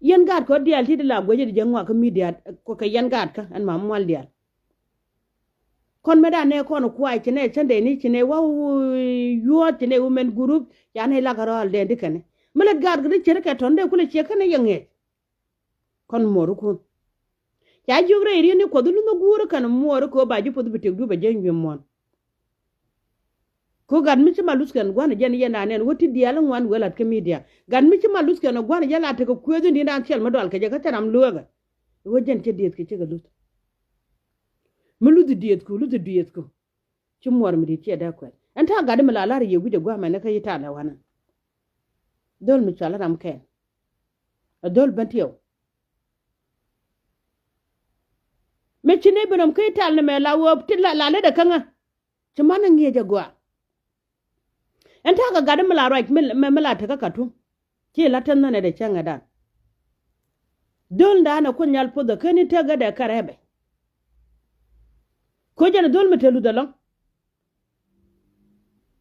Yɛn gaat kɔ diaal ti di la guecä di jɛ ŋɔak kä midia kɛ yɛn gaat kä ɛn ma mual diaal. Kɔn mɛ da nɛ kɔn kuay ci nɛ cändɛ ni ci nɛ wa yuɔt ci nɛ women group ca nɛ lak rɔɔl dɛ di kɛn. Mi lät gaat kɛ di cär kɛ tɔn dee kulɛ ciɛ kɛn yɛ ŋiɛc. Kɔn muɔɔrikun ca jiök rɛy riet ni Kuɔth lunh guur kɛn muɔɔri kɛ ba ji̱ puɔth bi tëk dup ɛ jɛ nyuɛ muɔn. Kɛ gat mi ci ma luth kɛn gua̱n jɛn yɛn an ɛn wä ti diaal ŋuan wee lat kä midia. Gat mi ci ma luth kɛn gua̱n jɛn la tekɛ kueeth in di̱n daan thil mi dual kɛ jɛ kä thil ram lueekɛ. Wä jɛn cɛ dieth kɛ cikɛ luth. Mi luth dieth ku luth dieth ku. Ci muɔr mi di̱t ciɛ dee kuɛl ɛn ta̱a̱ gat mi la lar yɛ wi̱c ɛ gua̱a̱mɛn kä yi ta̱a̱ lɛ wanɛ. Dhol mi cual ram kɛn. Ɛ dhol ben tiɛw. Mɛ ci nɛy ben ɔm kä yi ta̱a̱ ni mɛ la wä ti la lät ɛ käŋä. Ci man ŋi̱eec agɔaa. Ɛn ta̱a̱ kɛ gat mi la ruac mi la tekä Katum. Ci la tɛn nhänɛ dee cäŋɛ dan. Dhöl ndan ɛ Kuoth Nhial puɔth ɛ ken in tekɛ dee kɛ rɛpɛ. Koc ɛn dhöl mi te luth ɛlɔ̱ŋ.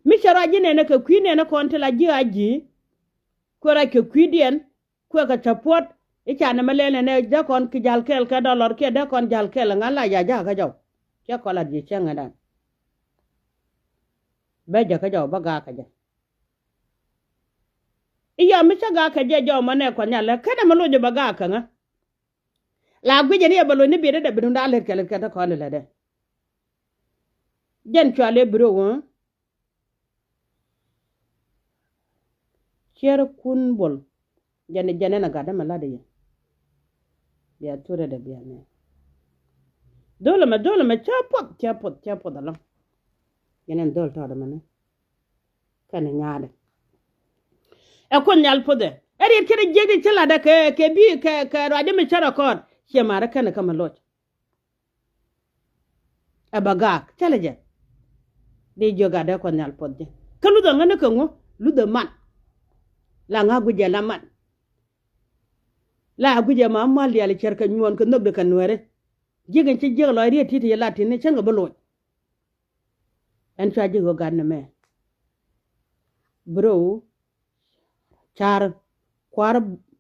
Mi cɛ ruac ji̱ nɛnɛ kɛ kui̱ nɛnɛ kɔn ti la ji̱ a ji̱. Kuɛ ruac kɛ kui̱diɛn. Kuɛ kɛ cä puɔt i̱ ca nɛmɛ lɛl nɛnɛ dee kɔn ki ja̱l kɛɛl kɛ dɔlɔr kiɛ dee kɔn ja̱l kɛɛl ŋa̱n la ya ja̱kä jɔw. Cɛ kɔn la diɛ cɛ ŋädan. Bɛ ja̱kä jɔw bä ga̱a̱kä jɛ. I̱ yɔm mi cä ga̱a̱kä jɛ jɔw mɔ nɛ kɔn nyalɛ kenɛ mi loc bä ga̱a̱kä ŋä. La guic ɛn i̱ ɛ bä loc ni biɛ dee dee bi duŋda lɛt kɛ lɛt kɛ te kɔn lɛ lɛ dɛ. Jɛn cual i̱ bi rok ɣä. Ciɛr kun bol. Jɛn jɛn ɛn a gat dämɛ lat i̱ yɛ. Bia thurɛ dɛ bia nɛ. Dhol ɛmɛ dhol ɛmɛ cä puɔth cä puɔth cä puɔth alɔŋ. Jɛn ɛn dhol tɔɔt ɛmɛ ni. Kɛn nyaadɛ. Ɛ Kuoth Nhial puɔthɛ ɛ riet kɛn jiɛk di cä latdɛ kɛ kɛ bi kɛ kɛ ruacdä mi cä rɛ kɔɔr. Ciɛ marä kɛn kä mi loc. Ɛ bä gaak cälɛ jɛ. Di jiök gat dee Kuɔth Nhial puɔth jɛ kä luthɛ ŋäni kɛ ŋu luthɛ man. La ŋa̱ gui̱cɛ la man. La gui̱cɛ ma mal diaal cär kɛ nyuɔn kɛ nhök di kɛ nuɛɛri. Jiäk in ci jiäk lɔc riet ti̱ti̱ yɛ lat ti̱ni cäŋ kɛ bi loc. Ɛn cua ji̱ ɣöö gat ni mɛ. Bro. Car kuar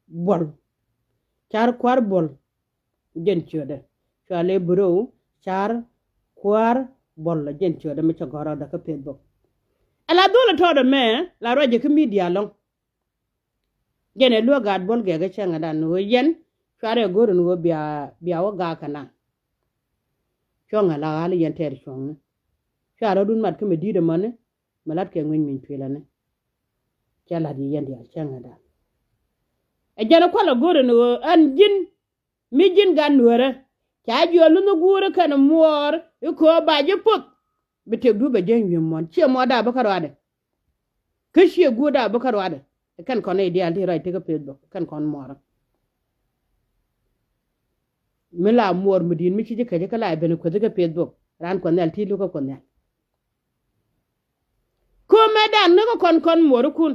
buɔl. Car kuar buɔl. Jɛn ciötdɛ cua lɛ bro. Car kuar buɔl jɛn ciötdɛ mi cɛ gɔ̱rɔdɛ kä Facebook. Ɛ la dhol ɛ tɔɔdɛ mɛ la ruacɛ kä midia lɔŋ. Jɛn ɛ luäk gaat buɔl gɛk ɛ cɛŋɛ dan ni ɣöö yɛn cuarɛ go̱r ni ɣöö bia bia wä gaak kɛ na. Cuɔ̱ŋɛ la ɣa̱l yɛn tɛɛr cuɔ̱ŋni. Cuarɛ dun mat kä mi di̱i̱t ɛmɔni. Mi lat kɛ ŋuiny min cuilani. Cɛ lat yi yɛn diaal cɛ ŋäda. Ɛ jɛn kualɛ go̱rɛ ni ɣöö ɛn ji̱n mi ji̱n gan nueerä. Ca jiɔl lunh guurä kɛn muɔɔr i̱ köö ba ji̱ puth. Bi tiɛk dup ɛ jɛn wi̱i̱ muɔ̱n ciɛ muɔɔr daabä kä ruaadɛ. Kä ciɛ guur daabä kä ruaadɛ. Kɛn kɔn nɛy diaal ti ruac ti kä Facebook kɛn kɔn muɔɔrä. Mi la muɔɔr mi di̱i̱n mi ci ji̱ käcä kä la ɛ ben kueth kä Facebook raan Kuɔth Nhial ti lukä Kuɔth Nhial. Ko̱mɛ dan ni kä kɔn kɔn muɔɔrikun.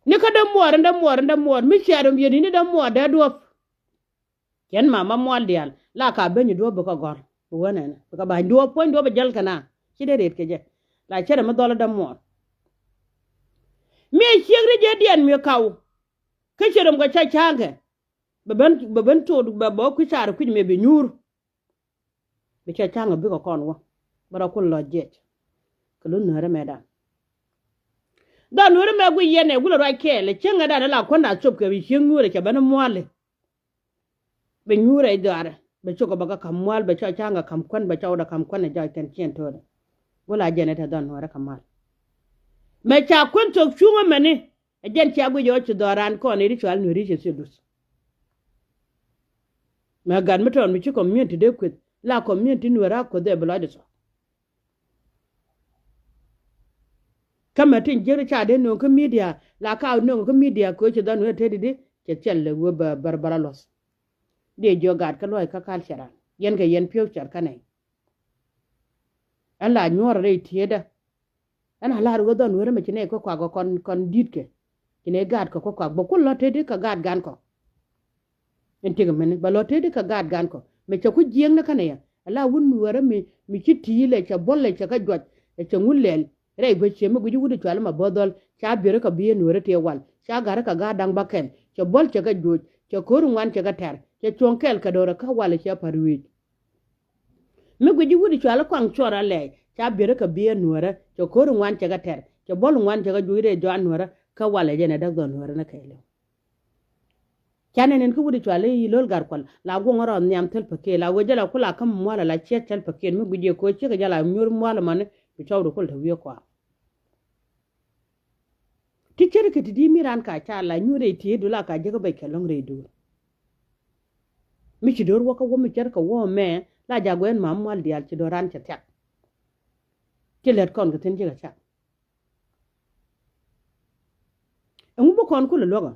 Ni kä dämuɔɔr in dämuɔɔr in dämuɔɔr mi ciaat rom yeni ni dämuɔɔr dee duɔ̱p. Cɛn mama mual diaal la ka beny duɔ̱p bi kä gɔ̱r bi wä nɛnɛ bi kä ba̱ny duɔ̱p puɔ̱ny duɔ̱p bi jäl kɛ na. Ci dee ret kɛ jɛ la cɛn mi dhɔl in dämuɔɔr. Mi ciek ri jɛ diɛn mi kaw. Kä ciɛ rom kɛ cä ca̱a̱ŋkɛ. Bɛ ben bɛ ben tot bɛ bɛ kui̱ car kui̱c mëë bi nyuur. Bi cɛ ca̱ŋ a bikɛ kɔn wä bä rɔ kun lɔ jiɛc. Kɛ luth nuäärä mɛ dan. Dhɔn nuäärä mɛ guic yɛn ɛ gulɛ ruac kɛɛl ɛ cieŋ ɛ dan ɛ la kuändɛ a cop kɛ bi cieŋ nuäärä cɛ ben muali. Bɛ nyuurɛ i̱ dhɔaarɛ bɛ cokɛ bɛ kɛ ka̱m mual bɛ cɔ ca̱ŋ kɛ ka̱m kuän bɛ cɔ wä dɛ ka̱m kuän ɛ jɔc kɛn ciɛn to̱o̱dɛ. Gulɛ a jɛn ɛ te dhɔn nuäärä kɛ mal. Mɛ ca kuän thok cuŋä mɛni. Ɛ jɛn cia guic ɣɔc ci dhɔr raan kɔn i̱ ri cual nueeri ci thil duth. Mɛ gat mi tɔn mi ci community dee kueth la community nueeri a kueth ɛ bi lɔcdɛ thɔk. Kä mɛ tin jiäk ri ca dee nööŋ kä media la ka nööŋ kä media kɛ ɣöö ci dhɔr nueeri te di di cɛ thil lɛ wee bä bär bär a luɔth. Dee jiök gat kä luɔc kä culture an yɛn kɛ yɛn future kä nɛy. Ɛn la nyuɔrɛ rɛy tieetdä. Ɛn a lar ɣöö dhɔn weri mɛ ci nɛy kä kuak kɔn kɔn di̱t kɛ ci nɛy gaat kɛ kä kuak bä kun lɔ teti kɛ gaat gan kɔ. Ɛn tiek mɛni bɛ lɔ teti kɛ gaat gan kɔ mɛ cɛ ku jiɛkni känɛ yɛ. Ɛ la wun weri mi mi ci ti̱i̱lɛ cɛ buɔlɛ cɛ kä juɔc ɛ cɛ ŋun lɛl. Rɛy guec cië mi guic i̱ wut i̱ cuali ma bo̱o̱th dhɔl, ca bieri kɛ bi̱i̱ nueeri tëë wal, ca gari kɛ ga̱a̱r da̱ŋ bäkɛl, cɛ buɔ̱l cɛ kɛ juɔc, cɛ ko̱r ŋuan cɛ kɛ tɛr, cɛ cuɔ̱ŋ kɛɛl kɛ do̱rɛ kä wal cɛ pa̱r wi̱i̱c. Mi guic i̱ wut i̱ cuali kɔaŋ cuɔr alɛɛc, ca bieri kɛ bi̱i̱ nueerä, cɛ ko̱r ŋuan cɛ kɛ tɛr, cɛ buɔ̱l ŋuan cɛ kɛ juɔc rɛy jɔaat nueerä kä wal jɛn ɛ däk dhɔl nueerä ni kɛɛliw. Ca nɛn in kä wut i̱ cuali i̱ lo̱l gar kual la guɔ̱ŋ rɔ nhiam thil paket la wee jɛ la kula kä mual la ciɛ thil paket mi guic i̱ ko̱ ciek jɛ la nyuur mual mani bi cɔw di kul te wiee kua. Ti cär kɛ ti di mi ran ka ca la nyuur rɛy ti du la ka jek bɛc kɛ lɔŋ rɛy duur. Mi ci do̱r wä kä wä mi cär kɛ wä mɛ la jaguɛn ma mual diaal ci do̱r ran cɛ thiak. Ci lɛt kɔn kɛ thin ci kɛ cak. Ɛŋu bi kɔn kulɛ luäkä?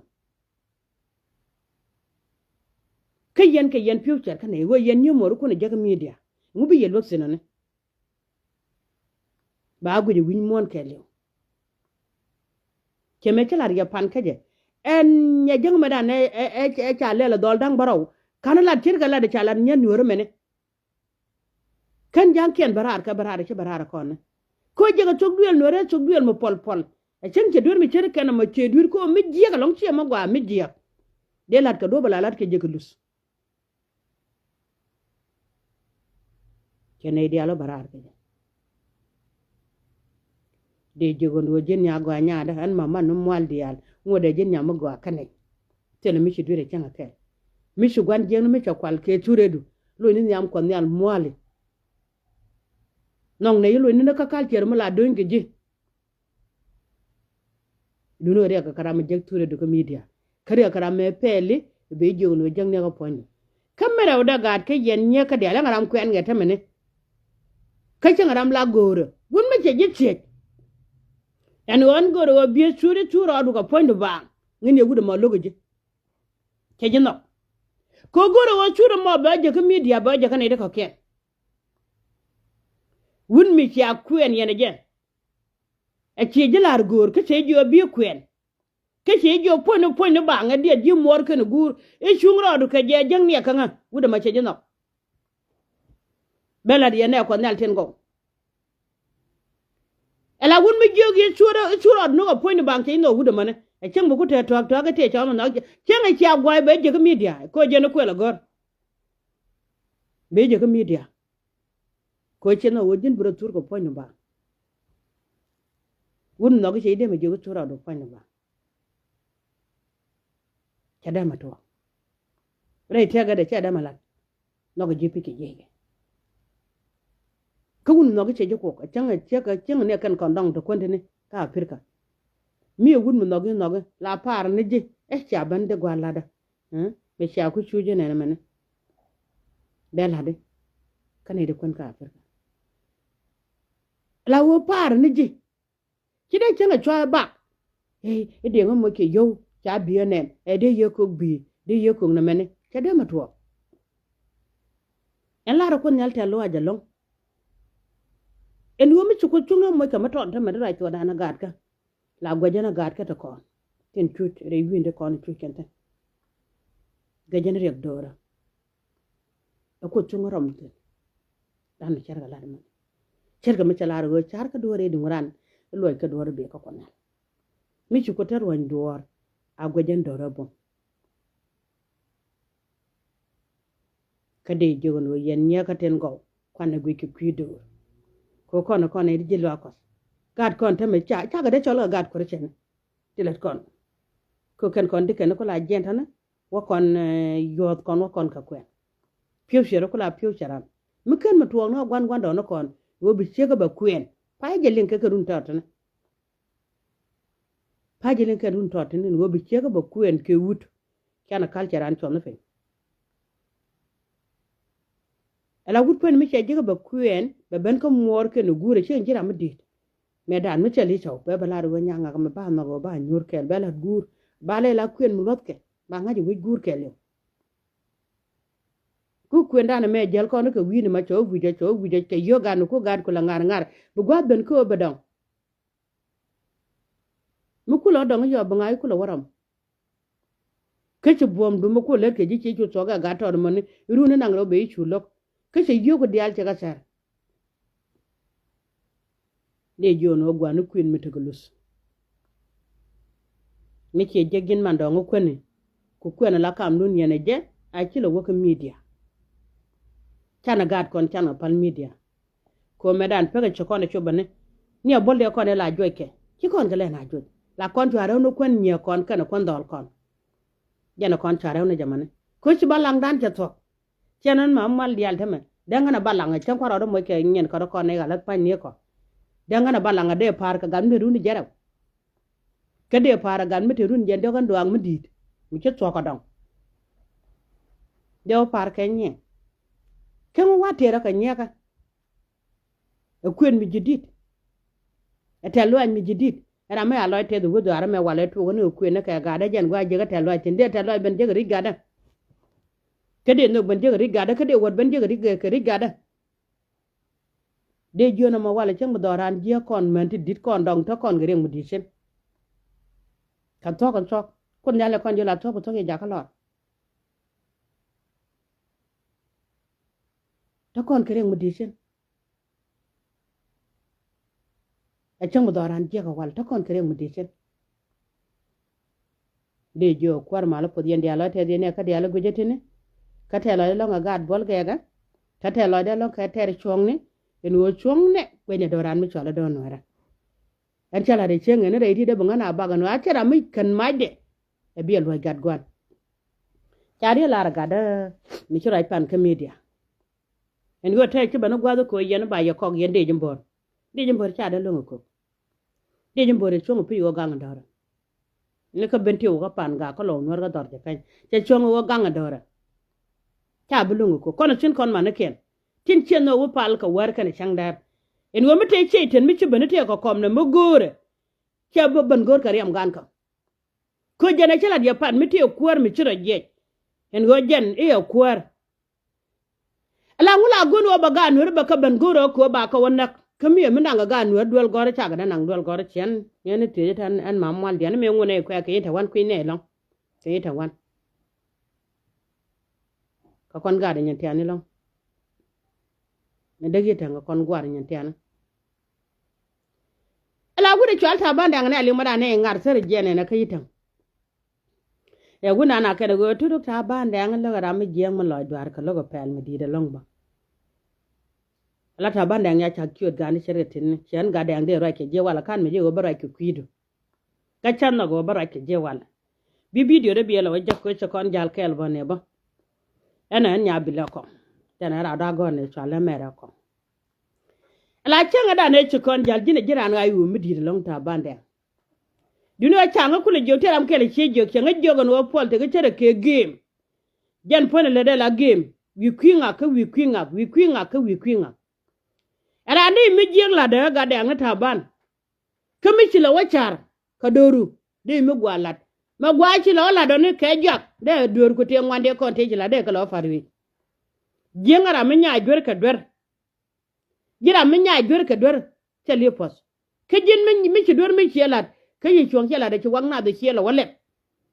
Kä yɛn kɛ yɛn future kä nɛy ɣöö yɛn nyomor kun a jäk media. Ŋu bi yɛ luäk thinɔni? Ba guic a wi̱ny muɔ̱ɔ̱n kɛɛliw. Cɛ mɛ ci lar yɛ pan kä jɛ ɛn nyɛ jäŋ mɛ dan ɛ ca lɛl a dhɔl da̱ŋ bärɔw. Ka̱n lat ce̱tkɛ lat ca lat nyɛ nueeri mɛni. Kän ja̱ŋkiɛn bä raar kɛ bä raar ci bä raar kɔn ni. Ko jek a thok duël nuɔrɛ thok duël mi pɔl pɔl. A cäŋ cɛ duer mi cär kɛn a mɔ cɛ duer ko mi jiɛk a lɔŋ ciɛ mɔ gua mi jiɛk. Dee lat kɛ duɔp a la lat kɛ jek a luth. Cɛ nɛy diaal wä bä raar kɛ jɛ. Dee jiök ɛn ɣöö ji̱n nya gɔaa nyaadä ɛn ma man ni mual diaal ŋuɔ̱t dee ji̱n nya mi gɔaa kä nɛy. Thilɛ mi ci dui̱r ɛ cäŋ ɛ kɛl mi ci gua̱n jiäkni mi cɛ kual kɛ turedu. Luɔ̱ny ni nhiam kuɔth nhial muali. Nhɔk nɛy luɔ̱ny ni ni kä kal ciɛr mi la do̱ny kɛ ji̱. Duni ɣä riɛk kɛ ram mi jek thuri dukä midia kä riɛk kɛ ram mi pɛli. Bi jiök ni ɣä jek niɛk kä puɔ̱nydu kä mi rɛw dee gaat kä yɛn nyiek kä diaal ɛŋ ram kuɛn ŋɛ tämɛni. Kä cäŋ ram la go̱o̱rä wun mi cɛ ji̱ thiec. Ɛn ɣän go̱o̱rä ɣä bieth thuri thuri rɔɔdu kɛ puɔ̱nydu baaŋ ŋin yɛ wut ɛmɔ lo̱k ji̱. Cɛ ji̱ nhɔk kɛ go̱o̱rä ɣä thuri mɔ bɛ jek kä midia bɛ jek kä nɛy ti kɔ̱kiɛn. Wut mi cia kuɛn yɛn ɛ jɛ. Ɛ ciɛ ji̱ la̱r go̱o̱r kä ciɛ jiök bi̱i̱ kuɛn. Kä ciɛ jiök puɔ̱ny ni puɔ̱ny ni baŋ ɛ diɛt ji̱ muɔɔr kɛn guur i̱ cuŋ rɔɔdu kɛ jɛ jäŋ niɛk kä ŋä wut ɛmɔ ciɛ ji̱ nhɔk. Bɛ la̱t yɛn nɛ kuɔth nhial tin gɔw. Ɛ la wut mi jiök yɛ cuɔr rɔɔdu ni kɛ puɔ̱ny ni baŋ ciɛ ji̱ nhɔk wut ɛmɔni ɛ cäŋ bi ku tɛɛ tua̱a̱k tua̱a̱k kä tëë cɔl mi nhɔk cäŋ ɛ cia gua̱a̱c bɛ jek kä midia kɛ ɣöö jɛn ɛ kuɛl ɛ gɔ̱r. Bɛ jek kä midia. Kɛ ɣöö ciɛ nhɔk ɣöö ji̱n bi rɔ thur kɛ puɔ̱ny ni baŋ. Wut mi nhɔk i̱ cɛ ji̱ dee mi jiök i̱ thur rɔɔdu puɔ̱ny ni baŋ. Cɛ dee mɛ tuɔɔk rɛy tiɛɛkɛ dee cɛ dee mɛ lat. Nhɔk ji̱ pi̱c kɛ jiɛc kɛ kä wun nhɔk i̱ cɛ ji̱ kuɔk a cäŋ a ciek a cäŋ ni a kɛn kɔn dɔŋ ti kuändini kä Africa. Mi a wut mi nhɔk i̱ nhɔk i̱ la paar ni ji̱ ɛ cia ben di gua̱a̱r latdä. Mɛ cia ku cu ji̱ nɛn mɛni. Dee latdi kä ni di kuän kä Africa. La wä paar ni ji̱. Ci dee cäŋ ɛ cua ɛ bak. Ɛ dee ŋä moc kɛ yio̱w ca bi̱i̱ ɛ nɛn ɛ dee yio̱w kok bi̱i̱ dee yio̱w kok nɛ mɛni cɛ dee mɛ tuɔɔk. Ɛn lar ɛ kuoth nhial tɛ̈th lɔaac ɛlɔ̱ŋ. Ɛn ɣöö mi ci kuoth cuŋ ni moc kɛ mi tɔt te mɛ dee ruac cuɔtdan ɛ gaatkä. La guɛcän ɛ gaatkä te kɔn tin cuc rɛy wi̱i̱n te kɔn cuc kɛn thi̱n. Guɛcän riɛk do̱rä. Ɛ kuoth cuŋ rɔm thi̱n. Dan mi cärkɛ lat mɛn cärkɛ mi cɛ lar ɣöö car kä duɔ̱ɔ̱r i̱ duŋ ran i̱ luɔc kä duɔ̱ɔ̱r i̱ bee kä kuɔn nɛl. Mi ci kuoth te ruɔ̱ny duɔ̱ɔ̱r a guɛc ɛn do̱r ɛ bum. Kä dee jiök ɛn ɣöö yɛn nyiee kä tin gɔw kuanɛ guic kɛ kui̱ do̱r. Kɛ kɔn kɔn i̱ ji̱ luaak kuɔth gaat kɔn te mi ca cakɛ dee cɔl kɛ gaat kuɔth cɛn. Ti lät kɔn kɛ kɛn kɔn di kɛn ku la jiɛn tɔnɛ. Wä kɔn yuɔth kɔn wä kɔn kɛ kuɛn. Piu ciɛ rɔ ku la piu ciɛ ram mi ken mi tuɔɔk ni wä guan guan dɔɔni kɔn wä bi ciek bɛ kuɛn. Pay jɛ liŋ kɛ kɛ run tɔt tini. Pay jɛ liŋ kɛ run tɔt tini wä bi ciek bɛ kuɛn kɛ wut. Can a kal cɛ ran cuɔth ni piny. Ala wut kuɛn mi cɛ jikä bɛ kuɛn bɛ ben kä muɔɔr kɛn guur a cieŋ ji̱ ram mi di̱i̱t. Mɛ dan mi cɛ li̱c cɔw bɛ bɛ lar wee nyaŋak mi ba nhɔk wee ba nyuur kɛɛl bɛ lat guur. Ba lɛ la kuɛn mi luɔth kɛ ba ŋa̱c wec guur kɛɛl yɔw. Ku kuɛn dan mɛ jäl kɔn kɛ wi̱i̱ni ma cɔw wi̱cä cɔw wi̱cä cɛ yio̱k gan ku gat ku la ŋar ŋar bi gua̱a̱th ben kä wee bɛ dɔŋ. Mi kulɛ wä dɔŋ yɔp bi ŋa̱c kulɛ wä rɔm. Kä ci buɔ̱m dum mi kulɛ lät kɛ ji̱ ci cu thuɔk ɛ gat tɔɔt mɔni runi naŋ rɛw ben i̱ cu lo̱k. Kä cɛ yio̱k diaal cɛ kɛ thɛr. Dee jiön ɣöö gua̱n ni kuën mi tekɛ luth. Mi ciɛ jek ji̱n man dɔ̱ŋ ɣä kuäni, ku kuɛn ala kamdun yɛn ɛ jɛ, a ci lɛ wä kä midia. Canɛ gaat kɔn, canɛ päl midia. Kɛ ɣöö mɛtdan pekɛ ci kɔn ɛ cop bäni. Ni a buɔ̱l dee kɔn ɛ la juɔckɛ, ci kɔn kɛ lɛn a juɔc. La kɔn cuarɛ ɣän ɣä kuän nyiɛ kɔn kɛnɛ kuän dhɔl kɔn. Jɛn ɛ kɔn cuarɛ ɣän ɣä jɛ mäni. Kä ci balaŋdan cɛ thuɔ̱k. Cɛn ɛn ma mual diaal tämɛ. Dee ŋän a balaŋ ɛ cäŋ kua̱r rɔɔdä moc kɛ nyin kɔn kɔn ɛ ɣa̱ läth pa̱ny ni kɔn. Dee ŋän a balaŋ ɛ dee pa̱a̱r kɛ gat mi te run jɛrɛw. Kä dee pa̱a̱r ɛ gat mi te run jɛn diɔ̱k ɛn duaak mi di̱i̱t. Mi ci thuɔ̱k ɛ dɔ̱ŋ. Dee wä pa̱a̱r kɛ nyiɛ. Kä mi wa̱a̱ tëërä kɛ nyiɛkä. Ɛ kuën mi ji̱ di̱t. Ɛ tɛ̈th lɔaac mi ji̱ di̱t. Ɛ ram mi a lɔc tɛth ɛ wä dhuaar ɛmɛ walɛ tuɔɔk ni ɛ kuën ni kɛ gatdä jɛn gua̱a̱ jiäk ɛ tɛ̈th lɔaac thi̱n. Dee tɛ̈th lɔaac ben jiäk ɛ ri̱c gatdä. Kä dee nhök ben jiäk ɛ ri̱c gatdä, kä dee wäär ben jiäk ɛ ri̱c, kɛ ri̱c gatdä. Dee jiön ɛmɔ walɛ cäŋ bi dhɔk raan jiäk kɔn män ti di̱t kɔn dɔ̱ŋ te kɔn kɛ riɛk mi di̱i̱t cin. Kɛ thuɔ̱k kɛ thuɔ̱k. Kuoth nhial ɛ kɔn jiöl a thuɔ̱k bi thuɔ̱k yɛ jakä lɔr. Te kɔn kɛ riɛk mi di̱i̱t cin. Ɛ cäŋ mi dhɔk raan jiäk ɛ wal te kɔn kɛ riɛk mi di̱i̱t cin. Dee jiök kuäär mal puɔth yɛn diaal lɔc tɛth yɛn ɛ kä diaal i̱ guic ɛ ti̱ni. Kä tɛth lɔc ilɔ̱ŋ ɛ gaat buɔl gɛɛkɛ. Kä tɛth lɔc dee lɔ̱ŋ kɛ tɛr cuɔ̱ŋni. In ɣöö cuɔ̱ŋnɛ guic ni do̱ran mi cɔal i̱ do̱r nuɛɛrä. Ɛn cä la̱t ɛ cieŋ ɛn rɛy ti dee bi ŋän a bak ɛn ɣöö a cɛ ram mi kän macdɛ. Ɛ bi ɛ luɔ̱c gat gua̱n. Ca riet lar ɛ gatdä mi ci ruac pan kä midia. Ɛn ɣöö tɛɛc ci bän i̱ gua̱th i̱ koc yɛn i̱ ba yɛ kɔk yɛn dee ji̱ bo̱r. Dee ji̱ bo̱r ca dee lo̱ŋ i̱ ko̱k. Dee ji̱ bo̱r i̱ cuɔ̱ŋ i̱ pi̱c ɣöö gaŋ i̱ dɔ̱rä. Ni kä ben tiw kä pan gak kä lɔw nuäär kä dhɔr jɛ pɛny. Cɛ cuɔ̱ŋ i̱ ɣöö gaŋ i̱ dɔ̱rä. Ca bi lo̱ŋ i̱ ko̱k. Kɔn i̱ cin kɔn man i̱ kɛn. Tin ciɛ nhök wi̱i̱ pal kɛ wäär kɛn i̱ cäŋ däär. Ɛn ɣöö mi tëë ciey ten mi ci ben i̱ tëë kɛ kɔm nɛ mi go̱o̱rɛ. Cɛ bi ben go̱o̱r kɛ riɛm gan kä. Kä jɛn ɛ cä lat yɛ pan mi tëë kuäär mi ci rɔ jiɛc. Ɛn ɣöö jɛn i̱ ɛ kuäär. Ala ŋu la go̱n wä ba gaat nueeri bɛ kä ben go̱rä kä ba kä wä näk. Kä mi ɛ mi naŋ ɛ gaat nueeri duel gɔ̱rä cakɛ dee naŋ duel gɔ̱rä ciɛn. Yɛn ni thiec tɛn ɛn mam mual diɛn mi ŋun ɛ kuɛ kɛ in tɛ wan kui̱ nɛ ɛlɔ̱ŋ. Kɛ in tɛ wan. Kä kɔn gaat ɛ nyin tiani lɔ̱ŋ. Ni däk yi tɛŋ kä kɔn guar nyin tiani. Ala wut ɛ cual ta̱a̱ ban daŋ nɛ a liŋ ma da̱a̱n nɛ ŋa̱r thäri jiɛn ɛn ɛ kä yi tɛŋ. Ɛ wun an a kɛn ɛ ɣöö tutuk ta̱a̱ ban dɛŋ lo̱k ɛ ram mi jiɛɛŋ mi lɔc duaar kɛ lo̱k ɛ pɛl mi di̱i̱t ɛlɔ̱ŋ bä. La ta̱a̱ ban dɛŋ ya cak ciöt gan i̱ cɛ rɛt ti̱n ni cɛ ɛn gat dɛŋ dee ruac kɛ jiɛ walɛ ka̱n mi jiɛ ɣöö bä ruac kɛ kui̱du. Kä cä nhɔk ɣöö bä ruac kɛ jiɛ walɛ. Bi bidio dee biɛl ɛ wä jek kɛ cɛ kɔn jal kɛɛl bä nɛ bä. Ɛn ɛ ɛn nya bilɛ kɔŋ. Cɛn ɛ rat dɔ̱ a gɔ̱r nɛ cual ɛ mɛrɛ kɔŋ. Ala cäŋ ɛ dan ɛ ci kɔn jal ji̱n ɛ ji̱n raan ɣa̱c ɣöö mi di̱i̱t ɛlɔ̱ŋ ta̱a̱ ban dɛŋ. Duni ɣä ca̱ŋ kä kulɛ jiök ti ram kɛl cie jiök cäŋ ɛ jiök ɛn ɣöö puɔl tekɛ cärɛ kɛ gem. Jɛn puɔ̱nɛ lät ɛ la gem wi̱i̱ kui̱ ŋak kä wi̱i̱ kui̱ ŋak wi̱i̱ kui̱ ŋak kä wi̱i̱ kui̱ ŋak. Ɛ raan dee mi jiäk la̱t dee ɣä gat dɛŋ ni ta̱a̱ ban. Kä mi ci lɛ wä ca̱r kɛ do̱ru dee mi gua̱a̱ la̱t. Mɛ gua̱a̱ ci lɛ wä la̱t dɔ̱ni kɛ juak dee dueer ku tëë ŋuan dee kɔn tëë ci la̱t dee kɛ lɛ wä pa̱t wi̱i̱. Jiäk ɛ ram mi nyaay duer kɛ duer. Ji̱ ram mi nyaay duer kɛ duer cɛ liep puɔth. Kä ji̱n mi, mi ci duer mi ciɛ la̱t kä yi cuɔ̱ŋ ciɛ la̱t ɛ ci wak nath ɛ ciɛ lɛ wä lɛp.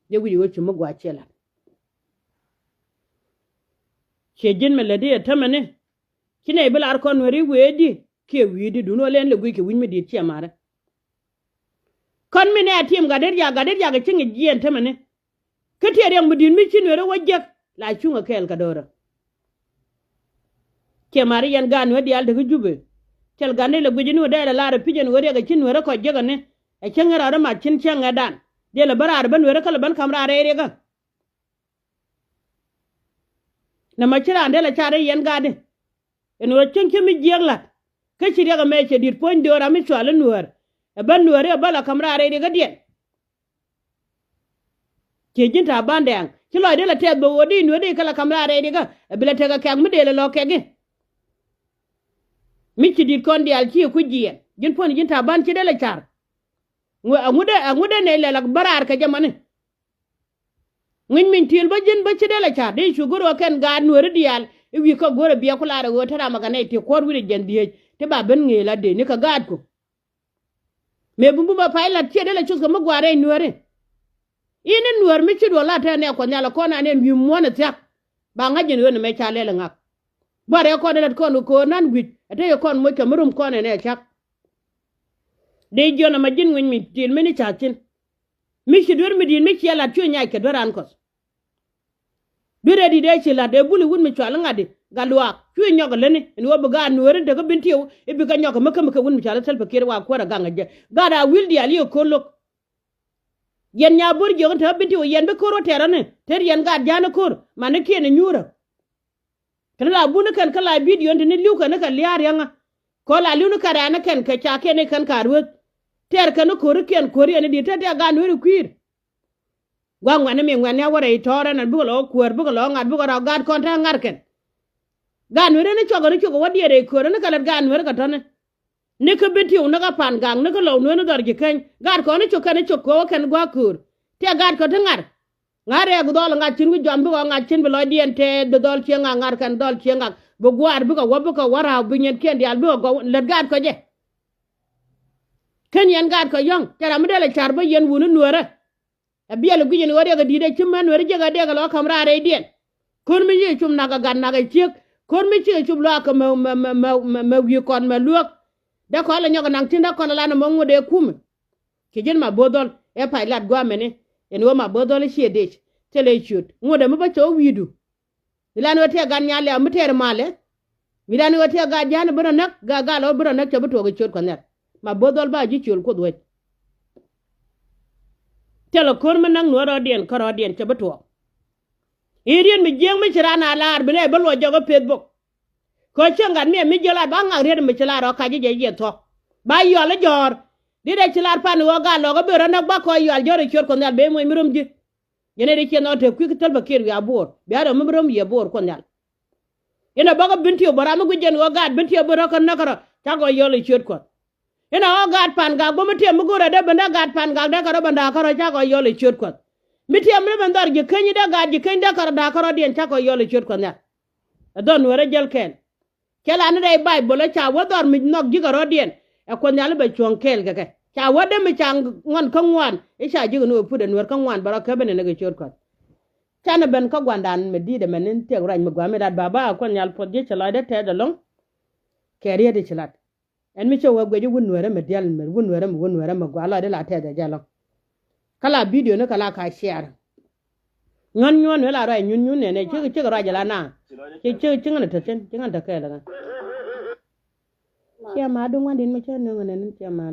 Jɛ wi̱c ɣöö ci mi gua̱a̱ ciɛ la̱t. Ciɛ ji̱n mi lätdi ɛ tämɛni. Ci nɛy bi lar kɔn nueeri weetdi kiɛ wi̱i̱di duundɛ ɣöö lɛn lɛ guic kɛ wi̱c mi di̱i̱t ciɛ ma̱rɛ. Kɔn mi nɛ a tim gat dee riak gat dee riak ɛ ci ŋi̱c jiɛɛn tämɛni. Kä tiɛɛr riɛk mi di̱i̱t mi ci nueeri wä jiäk la cuŋ ɛ kɛɛl kɛ do̱rä. Ciɛ ma̱ri yɛn gaat nueeri diaal tekä Jubɛ. Thil gat ni lɛ guic ni wä dee lɛ lar ɛ pi̱c ɛn ɣöö riɛk ɛ ci nueeri kɔc jiäk ɛni. Ɛ cäŋ in rɔɔdä mat cin cäŋ ɛ dan dee lɛ bä raar bä nueeri kä lɛ bän ka̱m raar rɛy riɛkä. Nɛ mɔ ci raan dee lɛ car i̱ yɛn gaatdi. Ɛn ɣöö cäŋ ci mi jiääk la̱t kä ci riɛk ɛmɛ cɛ di̱t puɔ̱ny döör ram mi cual i̱ nuäär. Ɛ bä nuääri ɛ bä la ka̱m raar rɛy riɛkädiɛn. Ciɛ ji̱n ta̱a̱ bandɛɛŋ ci lɔcdɛ lɛ tɛth bɛ ɣöö di nuääri kɛ la ka̱m raar rɛy riɛkä ɛ bi lɛ tekɛ kɛ̈k mi dee lɛ lɔ̱k kɛ̈k i̱. Mi ci di̱t kɔn diaal ci ɛ kui̱ jiɛɛn ji̱n puɔ̱n ji̱n ta̱a̱ ban ci dee lɛ car. Ŋu, ɛŋu dee, ɛŋu dee nɛy lɛ la bä raar kɛ jɛ mani. Ŋi̱ny min ti̱i̱l bä ji̱n bä ci dee lɛ ca̱r dee cu go̱r ɣä kɛn gaat nuääri diaal. I̱ wi̱i̱ kä go̱r ɛ biɛ ku laar ɛ ɣöö te ram ɛ kɛ nɛy ti kuɔ̱r wi̱n ɛ jiɛn dhieec ti ba ben ŋëë la dee ni kɛ gaatkɔ. Mëë bumbu bä pay lat ciɛ dee lɛ cuth kɛ mi gua̱a̱r rɛy nuääri. I̱ ni nuäär mi ci duɔl lat tɛn ɛ kuɔth nhial ɛ kɔn an ɛn wi̱i̱ muɔ̱ɔ̱n ɛ thia̱k. Ba ŋa̱c jɛn ɣöö ni mɛ ca lɛl ɛ ŋak. Bä rɛɛ kɔn ɛ lat kɔn kɛ ko̱o̱r nan gui̱c ɛ te yɛ kɔn moc kɛ mi rum kɔn ɛn ɛ cak. Dee jiɔn ɛmɛ ji̱n ŋuny mi ti̱i̱l mi ni ca̱thi̱n. Mi ci duer mi di̱i̱t mi ciɛ la̱t cuɛ nyac kɛ duer an kɔth. Duer ɛ di̱t ɛ ci la̱t ɛ buli wut mi cual i̱ ŋa̱t i̱ gat luaak cuɛ nyɔk ɛ lätni ɛn ɣöö bi gaat nueeri tekɛ Bentiu i̱ bikɛ nyɔk ɛ mi käm kɛ wut mi cual i̱ Salva Kiir wa kuäär ɛ gaŋ ɛ jɛ. Gaat a wi̱l diaal i̱ ɛ ko̱r lo̱k. Yɛn nya bo̱r jiök in te Bentiu yɛn bi ko̱r wä tɛɛr ɔni te yɛn gaat ja̱a̱n i̱ ko̱r manikiɛn i̱ nyuurä. Kɛn la buni kɛn kä la bidio ni li̱w kɛn kɛ lia̱a̱ ria̱ŋä. Kɔ la li̱w ni kɛ rɛɛn kɛn kɛ ca kɛn kɛn ka rueth. Tɛɛr kɛn ko̱ri kɛn ko̱ri ɛn di tɛt tɛɛ gan weri kui̱i̱r. Gua̱ ŋuɛ̈ni mi ŋuɛ̈ni a wä rɛy tɔɔrɛ nɛn bikɛ lɔ kuäär bikɛ lɔ ŋa̱t bikɛ rɔ gat kɔn te ŋa̱t kɛn. Gan weri ni cuɔk ni cuɔk wä diɛɛr rɛy kööri ni kɛ lät gan weri kɛ tɔ̱ni. Ni kä Bentiu ni kä Pangak ni kä Lɔw Nueer ni dhɔr ji̱ keny. Gat kɔn ni cok kɛn ni cok ko̱o̱k kɛn gua̱a̱k köör. Tëë gat kɔ ti ŋa̱r. Ŋa̱r rɛɛk dhɔl ŋa̱r cin wi̱c jɔam bikɔ ŋa̱r cin bi lɔcdiɛn tɛɛth bi dhɔl cieŋ ŋa̱r ŋa̱r kɛn dhɔl cieŋ ŋa̱r bi gua̱a̱r bikɔ wä bikɔ wä ra̱a̱w bi nyiɛn kiɛn diaal bikɔ gɔw lät gat kɔ jɛ. Ken yɛn gat kɔ yɔ̱ŋ tɛ̈r ami dee lɛ ca̱r bä yɛn wuni Nueerä. Ɛ biɛl guic ɛn ɣöö riɛk ɛ di̱t ɛ ci män weri jiäk ɛ dee kɛ lɔ ka̱m raar rɛydiɛn. Ko̱r mi ci cum nak ɛ gat nak ɛ ciek. Ko̱r mi ci cum luaak kɛ mɛ mɛ mɛ mɛ mɛ wi̱i̱ kɔn mɛ luäk. Dee kɔn lɛ nyɔk ɛ naŋ tin dee kɔn ɛ lan ɛmɔ ŋot ëë kumɛ. Ci ji̱n ma bo̱o̱th dhɔl ɛ pay lat gua̱a̱mɛni. Ɛn ɣöö ma bo̱o̱th dhɔl ɛ ciɛ dec thilɛ ciöt ŋot ɛmi bä cɛ wä wi̱i̱du. Mi lan ɣöö tiɛ gat nyal liaw mi tɛɛr malɛ. Mi lan ɣöö tiɛ gat ja̱a̱n bi rɔ näk gat gat lɔ bi rɔ näk cɛ bi tuɔɔk ɛ ciöt kuɔth nhial. Ma bo̱o̱th dhɔl ba ji̱ ciöl kuoth wec. Thilɛ ko̱r mi näk nuɔ̱ɔ̱r rɔɔdiɛn kä rɔɔdiɛn cɛ bi tuɔɔk. I̱ riet mi jiääk mi ci raan a laar bi nɛ bi luɔc jɔk ɛ peth bok. Kɛ cieŋ gat miɛ mi jiäl lat ba ŋak riet mi ci lat rɔ kac ji̱ jɛ jiɛ thuɔ̱k. Ba yɔal i̱ jɔ̱ɔ̱r. Dit ɛ ci lat pan ɣöö gat lɔk i̱ ben rɔ näk ba kɔc yɔal jɔ̱ɔ̱r i̱ ciöt kuɔth nhial ben muɔ̱c mi rom ji̱. Yɛn ɛ di ciɛ nhɔk te kui̱ kä thäl bä kiɛɛr wiaa bo̱o̱r bia rɔ mi bi rom yiëë bo̱o̱r kuɔth nhial. Inɛ bä kä Bentiu bä ram mi guic jɛn ɣöö gaat Bentiu bä rɔ kä näk kärɔ cakɔ yɔl i̱ ciöt kuɔth. Inɛ ɣɔ̱ gaat Pangak bä mi tiɛm mi go̱o̱rɛ dee ben dee gaat Pangak dee kärɔ ben da̱a̱k kärɔ cakɔ yɔl i̱ ciöt kuɔth. Mi tiɛm mi ben dhɔr ji̱ keny dee gaat ji̱ keny dee kärɔ da̱a̱k kärɔ diɛn cakɔ yɔl i̱ ciöt kuɔth nhial. Ɛ dhɔr nueerä jäl kɛɛl. Cɛ la ni rɛy Bayböl ɛ ca wä dhɔr mi nhɔk ji̱ kɛ rɔ̱diɛn. Ɛ kuɔth nhial i̱ bɛ cuɔ̱ŋ kɛɛl kɛ kɛ ca wä dee mi ca ŋuan kä ŋuan i̱ ca ji̱ kɛ ni wä put ɛ nueer kä ŋuan bɛ rɔ kɛ ben in ɛ kɛ ciöt kuɔth. Canɛ ben kä gua̱ndan mi di̱i̱t ɛmɛ ni thiɛk ruac mi gua̱a̱ mi lat baba a kuɔth nhial puɔth ji̱ cɛ lɔcdɛ tɛth ɛlɔ̱ŋ. Kɛ riet i̱ ci lat. Ɛn mi cä wä guic i̱ wun nueerä mi dial mi wun nueerä mi wun nueerä mi gua̱a̱ lɔcdɛ la tɛth ɛ jɛ ɛlɔ̱ŋ. Kä la bidio ni kɛ la ka ciɛɛr. Ŋän nyuɔ̱n ni la ruac nyun nyun nɛnɛ cik cik ruac la na. Ci cik cik ŋän tä cin cik ŋän tä kɛɛl ŋän. Ciɛ ma duŋ wan din mi cä nöŋ nɛn ciɛ ma.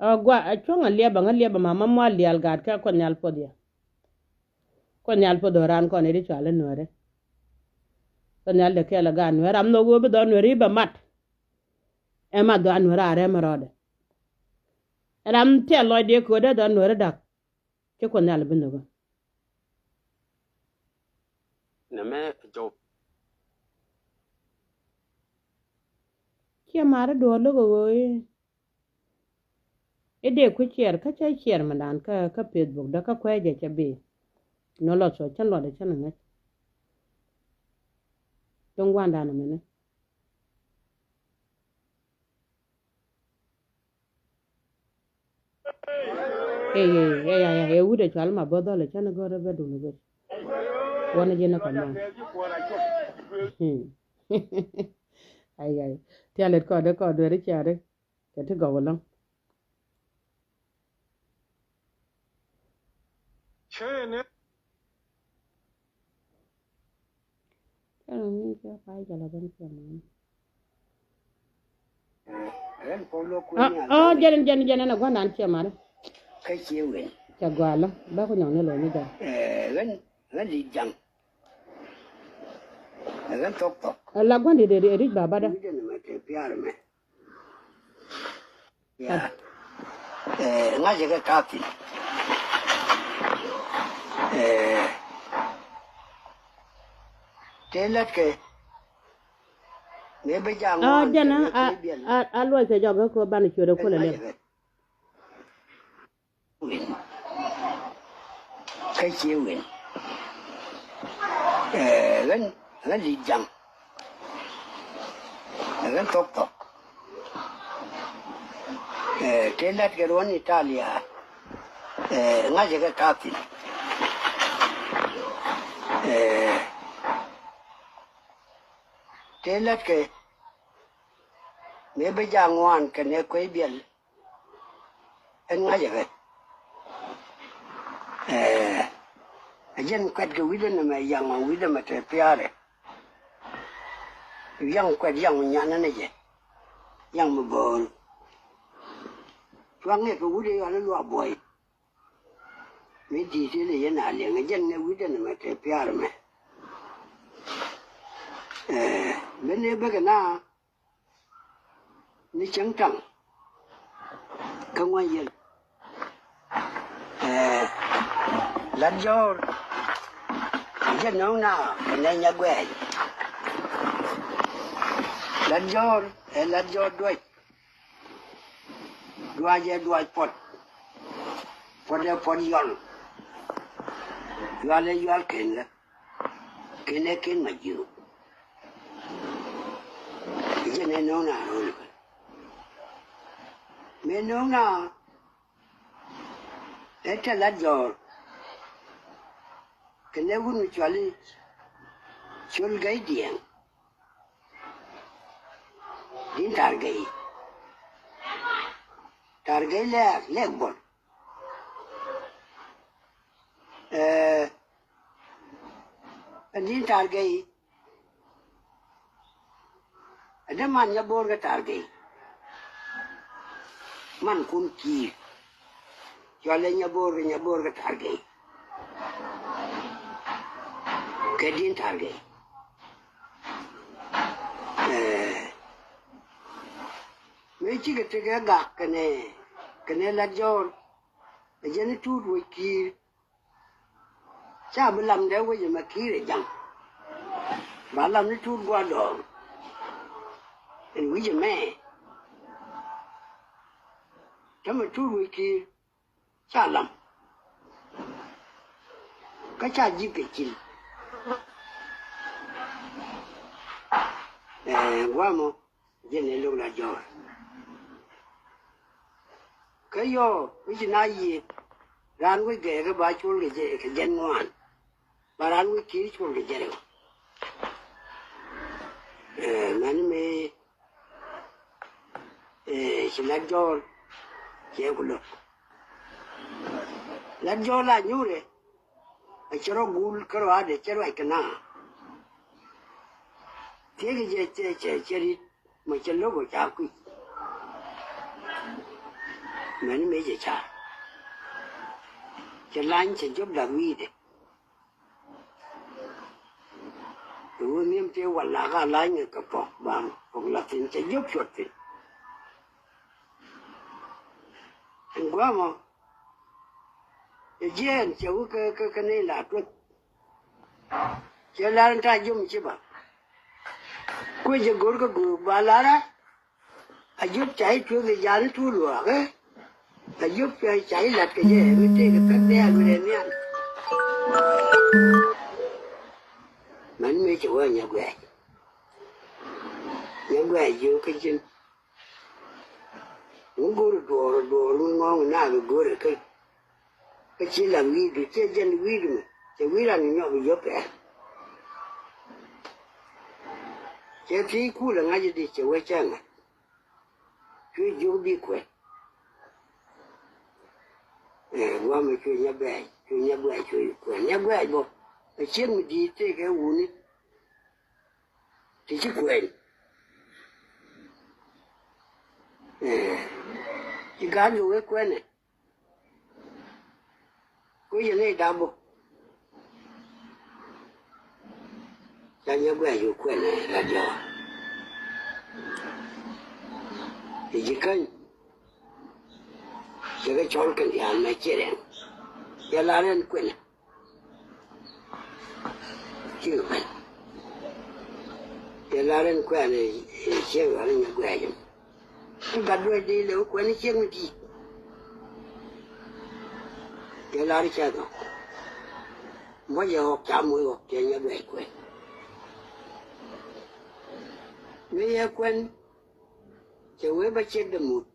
Ɛ gua ɛ cuɔ̱ŋ ɛ liɛpɛ ŋä liɛpɛ ma ma mual diaal gaat kɛ kuɔth nhial puɔth yɛ. Kuɔth nhial puɔth ɣöö raan kɔn i̱ di cual i̱ nueeri. Kuɔth nhial dee kɛɛl ɛ gaat nueeri ram nhok ɣöö bi dhɔn nueeri i̱ bɛ mat. Ɛ ma dhɔan nueeri a rɛm rɔɔdɛ. Ɛ ram tiɛl lɔcdɛ köödɛ dhɔn nueeri da̱k. Ci kuɔth nhial bi nhök. Nɛmɛ jɔw. Ciɛ ma̱a̱ri duɔ̱ɔ̱r lo̱k ɛ ɣöö i̱ i̱ dee kui̱ ciɛɛr kä cä ciɛɛr mi da̱a̱n kä kä Facebook dä kä kueecɛ cɛ bi. Nɔ lɔ thuɔ̱c cä luɔt ɛ cä ni ŋäc. Cuŋ gua̱a̱n da̱a̱n ɛmɛni. Ɛ wut ɛ cual ma bä dhɔl ɛ cä ni gɔ̱r ɛ bä dun ɛ bä. Wän ɛ ji̱n ɛ kɔ ma. Ai ai. Tialet kɔɔdɛ kɔɔdɛ ri ciaari. Kɛ ti gɔw ɛlɔ̱ŋ. Cɛ ni. Cɛ ni mi cɛ pa jɛ la ben cɛ mɔ. Ɣän pɔl lɔ kun ni a. Ɔ jɛn jɛn jɛn ɛn a gua̱n dan cɛ mari. Kä ciɛ wen. Cɛ gɔalä ba ku nyɔŋ ni lɔ ni jɛn. Ɣän ɣän di jaŋ. Ɛ ɣän thɔk thɔk. Ɛ la gua̱n di de ric ba ba da. Ɛ ŋa̱cä kɛ ka̱thi̱n. Ɛ tëë la̱tkɛ. Mëë bi ja̱a̱ŋ ŋuan jɛn a luɔc kɛ jɔk kɛ kɔ banɛ ciöt ɛ kuɔlɛ lɛm. Wen. Kä cië wen. Ɛ ɣän ɣän li̱t ja̱ŋ. Ɛ ɣän thok thok. Ɛ tëë la̱t kɛ ruɔ̱n Italia. Ɛ ŋa̱cä kɛ ka̱thi̱n. Ɛ tëë la̱t kɛ. Mëë bä ja̱ ŋuan kɛnɛ kuec biɛl. Ɛn ŋa̱cä kɛ. Ɛɛ, ɛ jɛn kuɛt kɛ wi̱cdä nɛmɛ, yaŋ ɔ wi̱cdä mɛ te piaarɛ. Yaŋ kuɛt yaŋ mi nyan ɛn ɛ jɛ. Yaŋ mi bo̱o̱r. Cuaŋ ɛ kɛ wut ɛ yɔal ɛ luaak buɔy. Mi di̱i̱t in ɛ yɛn a liɛŋ ɛ jɛn ɛ wi̱cdä nɛmɛ te piaarɛ mɛ. Ɛɛ, ben ɛ bäkɛ na ni cäŋ taŋ kä ŋuany yɛn. Ɛɛ, Lat Jɔ̱ɔ̱r, jɛ nöŋ na kɛ nɛ nyɛ guɛɛc. Lat Jɔ̱ɔ̱r ɛ Lat Jɔ̱ɔ̱r duac. Duac ɛ duac puɔt. Puɔt ɛ puɔt yɔl. Yual ɛ yual ken lä. Ken ɛ ken ma jiök. Jɛn ɛ no̱o̱ŋ na ro̱l kɛ. Mëë no̱o̱ŋ na ɛ tɛ Lat Jɔ̱ɔ̱r. Kɛ nɛ wut mi cuali Col Gay Diɛŋ. Din Tar Gay. Tar Gay lɛɛk, lɛɛk bol. Ɛɛ, ɛn Din Tar Gay. Ɛ dee man nyɛ bo̱o̱r kɛ Tar Gay. Man kun ki̱i̱r. Cualɛ nyɛ bo̱o̱r kɛ, nyɛ bo̱o̱r kɛ Tar Gay. Kɛ Din Tar Gay. Ɛɛ, mëë cikɛ tekɛ gak kɛnɛ, kɛnɛ Lat Jɔ̱ɔ̱r. Ɛ jɛn i̱ tuut wec ki̱i̱r. Ca bi lamdɛ wec ɛmɛ ki̱i̱r ɛ jaŋ. Ba lam ni tuut gua̱a̱r dɔɔŋ. Ɛn wi̱c ɛmɛ. Tämɛ tuut wec ki̱i̱r. Ca lam. Kä ca ji̱k kɛ cil. Ɛɛ, gua̱a̱mɔ. Jɛn ɛ lo̱k la jɔɔr. Kä yɔ, wi̱ci na yiëë, raan wi̱c gɛɛ kä ba col kɛ jɛ, kɛ jɛn ŋuan. Ba raan wi̱c ki̱i̱r col kɛ jɛ rɛw. Ɛɛ, mɛn mi, ɛɛ, ci lat jɔɔr, cɛ ku lo̱k. Lat jɔɔr la nyuurɛ, a cɛ rɔ gul kä rɔ adɛ cɛ ruac kɛ na. Thiekɛ jɛ cɛ, cɛ, cɛ rit. Mɛ cɛ lo̱k ɔ ca kui̱. Mɛni mëë cɛ ca. Cɛ lany cɛ jop dak wi̱i̱dɛ. Kɛ ɣöö nhiam tëë wal la ka lany kɛ pɔk ba pɔk la thin cɛ jop cuɔt thin. Ɛn gua̱a̱mɔ. Cɛ jiɛɛn cɛ wä kä, kä, kä nɛy la tuɔth. Cɛ lar in ta̱a̱ jiöm ci ba. Kuec jɛ go̱r kä go̱o̱k ba lar a. A jiöp ca i̱ tuɔth i̱ jal i̱ tuul luaak ɛ. A jiöp ca, ca i̱ lat kɛ jɛ mi tëëk ɛ thäk dɛɛl mi rɛn nhial. Mɛn mëë cɛ wä nyɛ guɛɛc. Nyɛ guɛɛc jiök kä ji̱n. Ŋu go̱r duɔɔr duɔɔr mi ŋɔ̱ɔ̱ŋ nak go̱r kä. Kä ci lam wi̱i̱du cɛ jɛn wi̱i̱du mi cɛ wi̱i̱ ran nyɔk yop ɛ. Cɛ thiec kul ɛ ŋa̱c di cɛ wee cɛ ŋa̱c. Cuɛ jiök bi kuɛn. Ɛ gua̱a̱mɛ cuɛ nyɛ bɛɛc cuɛ nyɛ bɛɛc cuɛ kuɛn nyɛ bɛɛc bɔ. Ɛ ciek mi di̱i̱t tëëkɛ wuni. Ti ci kuɛn. Ɛ ci ga̱a̱n kɛ wee kuɛnɛ. Ku yɛn i̱ dap bä. Ca nyɛ guɛc yu kuɛnɛ la diɔ̱k. Ti ji̱ käny. Cɛ kɛ cɔl kɛn diaal mɛ ciɛ rɛŋ. Cɛ la rɛn kuɛnɛ. Ci kɛ kuɛn. Cɛ la rɛn kuɛnɛ ciɛ rɛŋ nyɛ guɛc ɛmɛ. Ti gat duec di lɛ wä kuɛn i̱ ciek mi di̱i̱t. Cɛ lar i̱ cɛ dhɔk. Muɔc yɛ ɣɔk ca muɔc ɣɔk cɛ nyɛ duec kuɛn. Mi yɛ kuɛn cɛ wee bä ciek dɛ mut.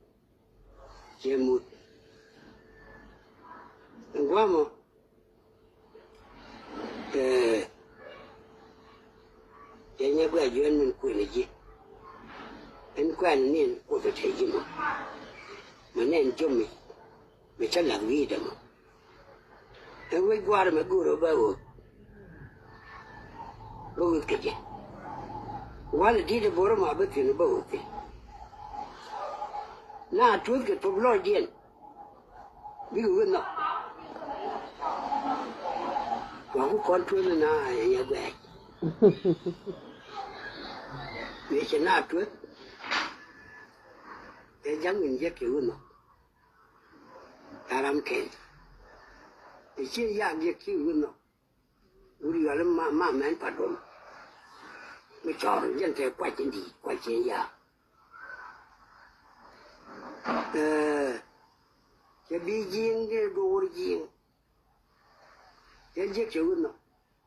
Cɛ mut. Ɛn gua̱a̱mɔ. Ɛɛ, cɛ nyɛ guɛc juɛn min kuënɛ ji̱. Ɛn Kuɛn nin Kuoth ɛ te ji̱ mɔ. Mɛ nɛn jom mi, mɛ cä lath wi̱i̱dɛ mɔ. Ɛn wec gua̱a̱r mɛ go̱o̱r ɛ bä ɣöö bä ɣöth kɛ jɛ. Walɛ di̱t ɛ bo̱r ma bä thi̱n bä ɣöth thi̱n. Na tuɔth kɛ thop lɔcdiɛn. Bikɛ ɣöth nhɔk. Wa ku kɔn tuɔth na ɛ yɛ guɛɛc. Mëë cɛ na tuɔth. Ɛ ja̱ŋ in jiäk kɛ ɣöth nhɔk. Ɛ ram kɛn. Ɛ ciɛ yak jiäk kɛ ɣöth nhɔk. Wut yɔl ma, ma mɛn pa duɔm. Mi cɔr jɛn te kuac in di̱i̱t kuac in ya. Ɛ, cɛ bi ji̱i̱ŋ di duɔr ji̱i̱ŋ. Jɛn jiäk cɛ wut nɔ.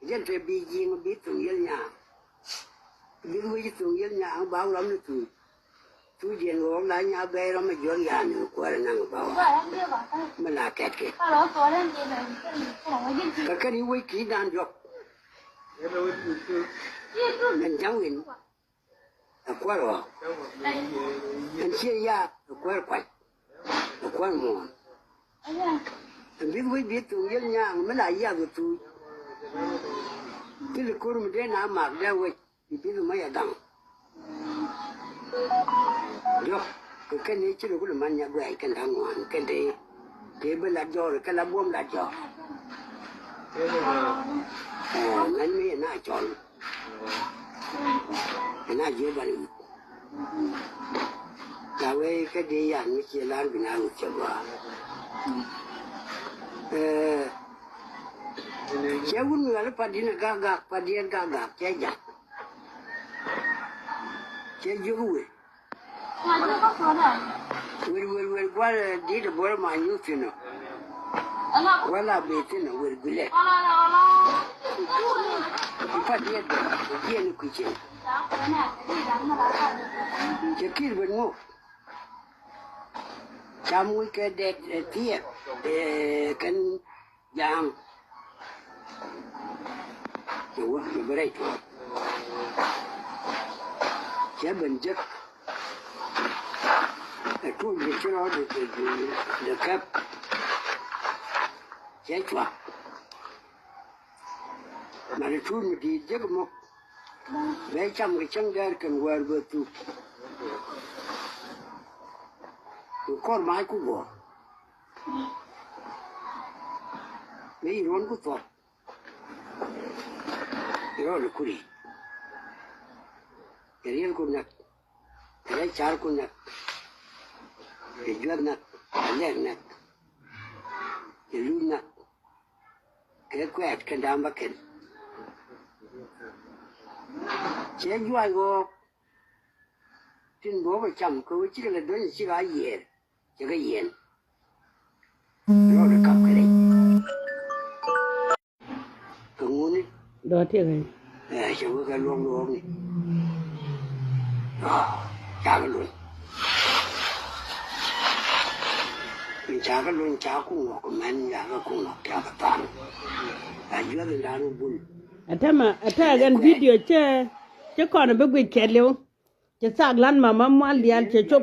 Jɛn te bi ji̱i̱ŋ bi thuŋ yɛl nyaa. Bi wec thuŋ yɛl nyaa ba wurɔm ni thuŋ. Cu jiɛn ɣɔɔk la nya bɛy rɔm mi juɔk yan ni kuäär naŋ ba wa. Mi la kɛt kɛ. Kä kɛn i̱ wec ki̱i̱dan jɔk. Ɛn ja̱ŋ win. Ɛ kuäär ɣɔɔk. Ɛn ciɛ yaak ɛ kuäär kuac. Ɛ kuäär muɔ̱ɔ̱n. Ɛn bi̱th wec bi̱th thuŋ yel nyaaŋ mi la yath ɛ thuuc. Thil ko̱r mi dee na mak dee wec. Bi bi̱th mɔ yɛ gaŋ. Diɔ̱k kɛ kɛn ni ci ruk li man nya guɛɛc kɛn da̱ŋ ŋuan kɛn te. Te bi lat jɔɔr kɛ la buɔ̱m lat jɔɔr. Ɛ, mɛn mi yɛ na cɔl. Yɛ na jiö ban wi̱c. Ca wee kä dee yan mi ciɛ lar bi na wi̱c cɛ gɔaa. Ɛ, cɛ wun mi wal pa din a gak gak pa diɛn gak gak cɛ jak. Cɛ jiök wee. Wer, wer, wer, gual, eh, dit a buɔr ma nyuth thin ɔ. Gual a be thin ɔ, wer gulɛ. Ipa diet bɛ, diet ni kuichen. Cɛ kir bɛ ŋok. Cam wi̱c kɛ dɛt, eh, thiɛ, eh, kɛn Ja̱a̱ŋ. Cɛ wä, cɛ bi rɛy tuɔɔk. Cɛ ben jek. Ɛ tuuc bi ci rɔɔd, de, de, de kɛp. Cɛ cua. Mani tuuc mi di̱i̱t jek mɔ. Bɛ cam kɛ cäŋ dɛɛr kɛn wäär bä thuk. Kɛ kɔr mac ku guɔ. Mi ruɔn ku thuɔk. Rɔɔd kuri. Kɛ riel ku nak. Kɛ rɛy car ku nak. Kɛ juɔth nak. Kɛ lɛk nak. Kɛ luc nak. Kɛ kuɛɛt kɛn da̱a̱m bä kɛn. Cɛ juac ɣɔɔk. Tin bä bä cam kɛ wä cikɛ lɛ duɔ̱ny cikɛ a yiɛɛr. Cɛ kɛ yiɛn. Rɔɔdɛ kap kɛ rɛc. Kɛ ŋuni. Dɔ̱ tiɛk ɛ. Ɛ, cɛ wä kɛ luɔk luɔk ni. Ɔ, cakɛ luny. Min cakɛ luny, cakɛ kuŋ ŋɔk mɛn, cakɛ kuŋ ŋɔk, cakɛ thaŋ. A juɔth in da̱a̱n wä bul. Ɛ täämɛ, ɛ täämɛ ɛn video cɛ, cɛ kɔn bi guic kɛɛliw. Cɛ thak lan mama mual diaal cɛ cop.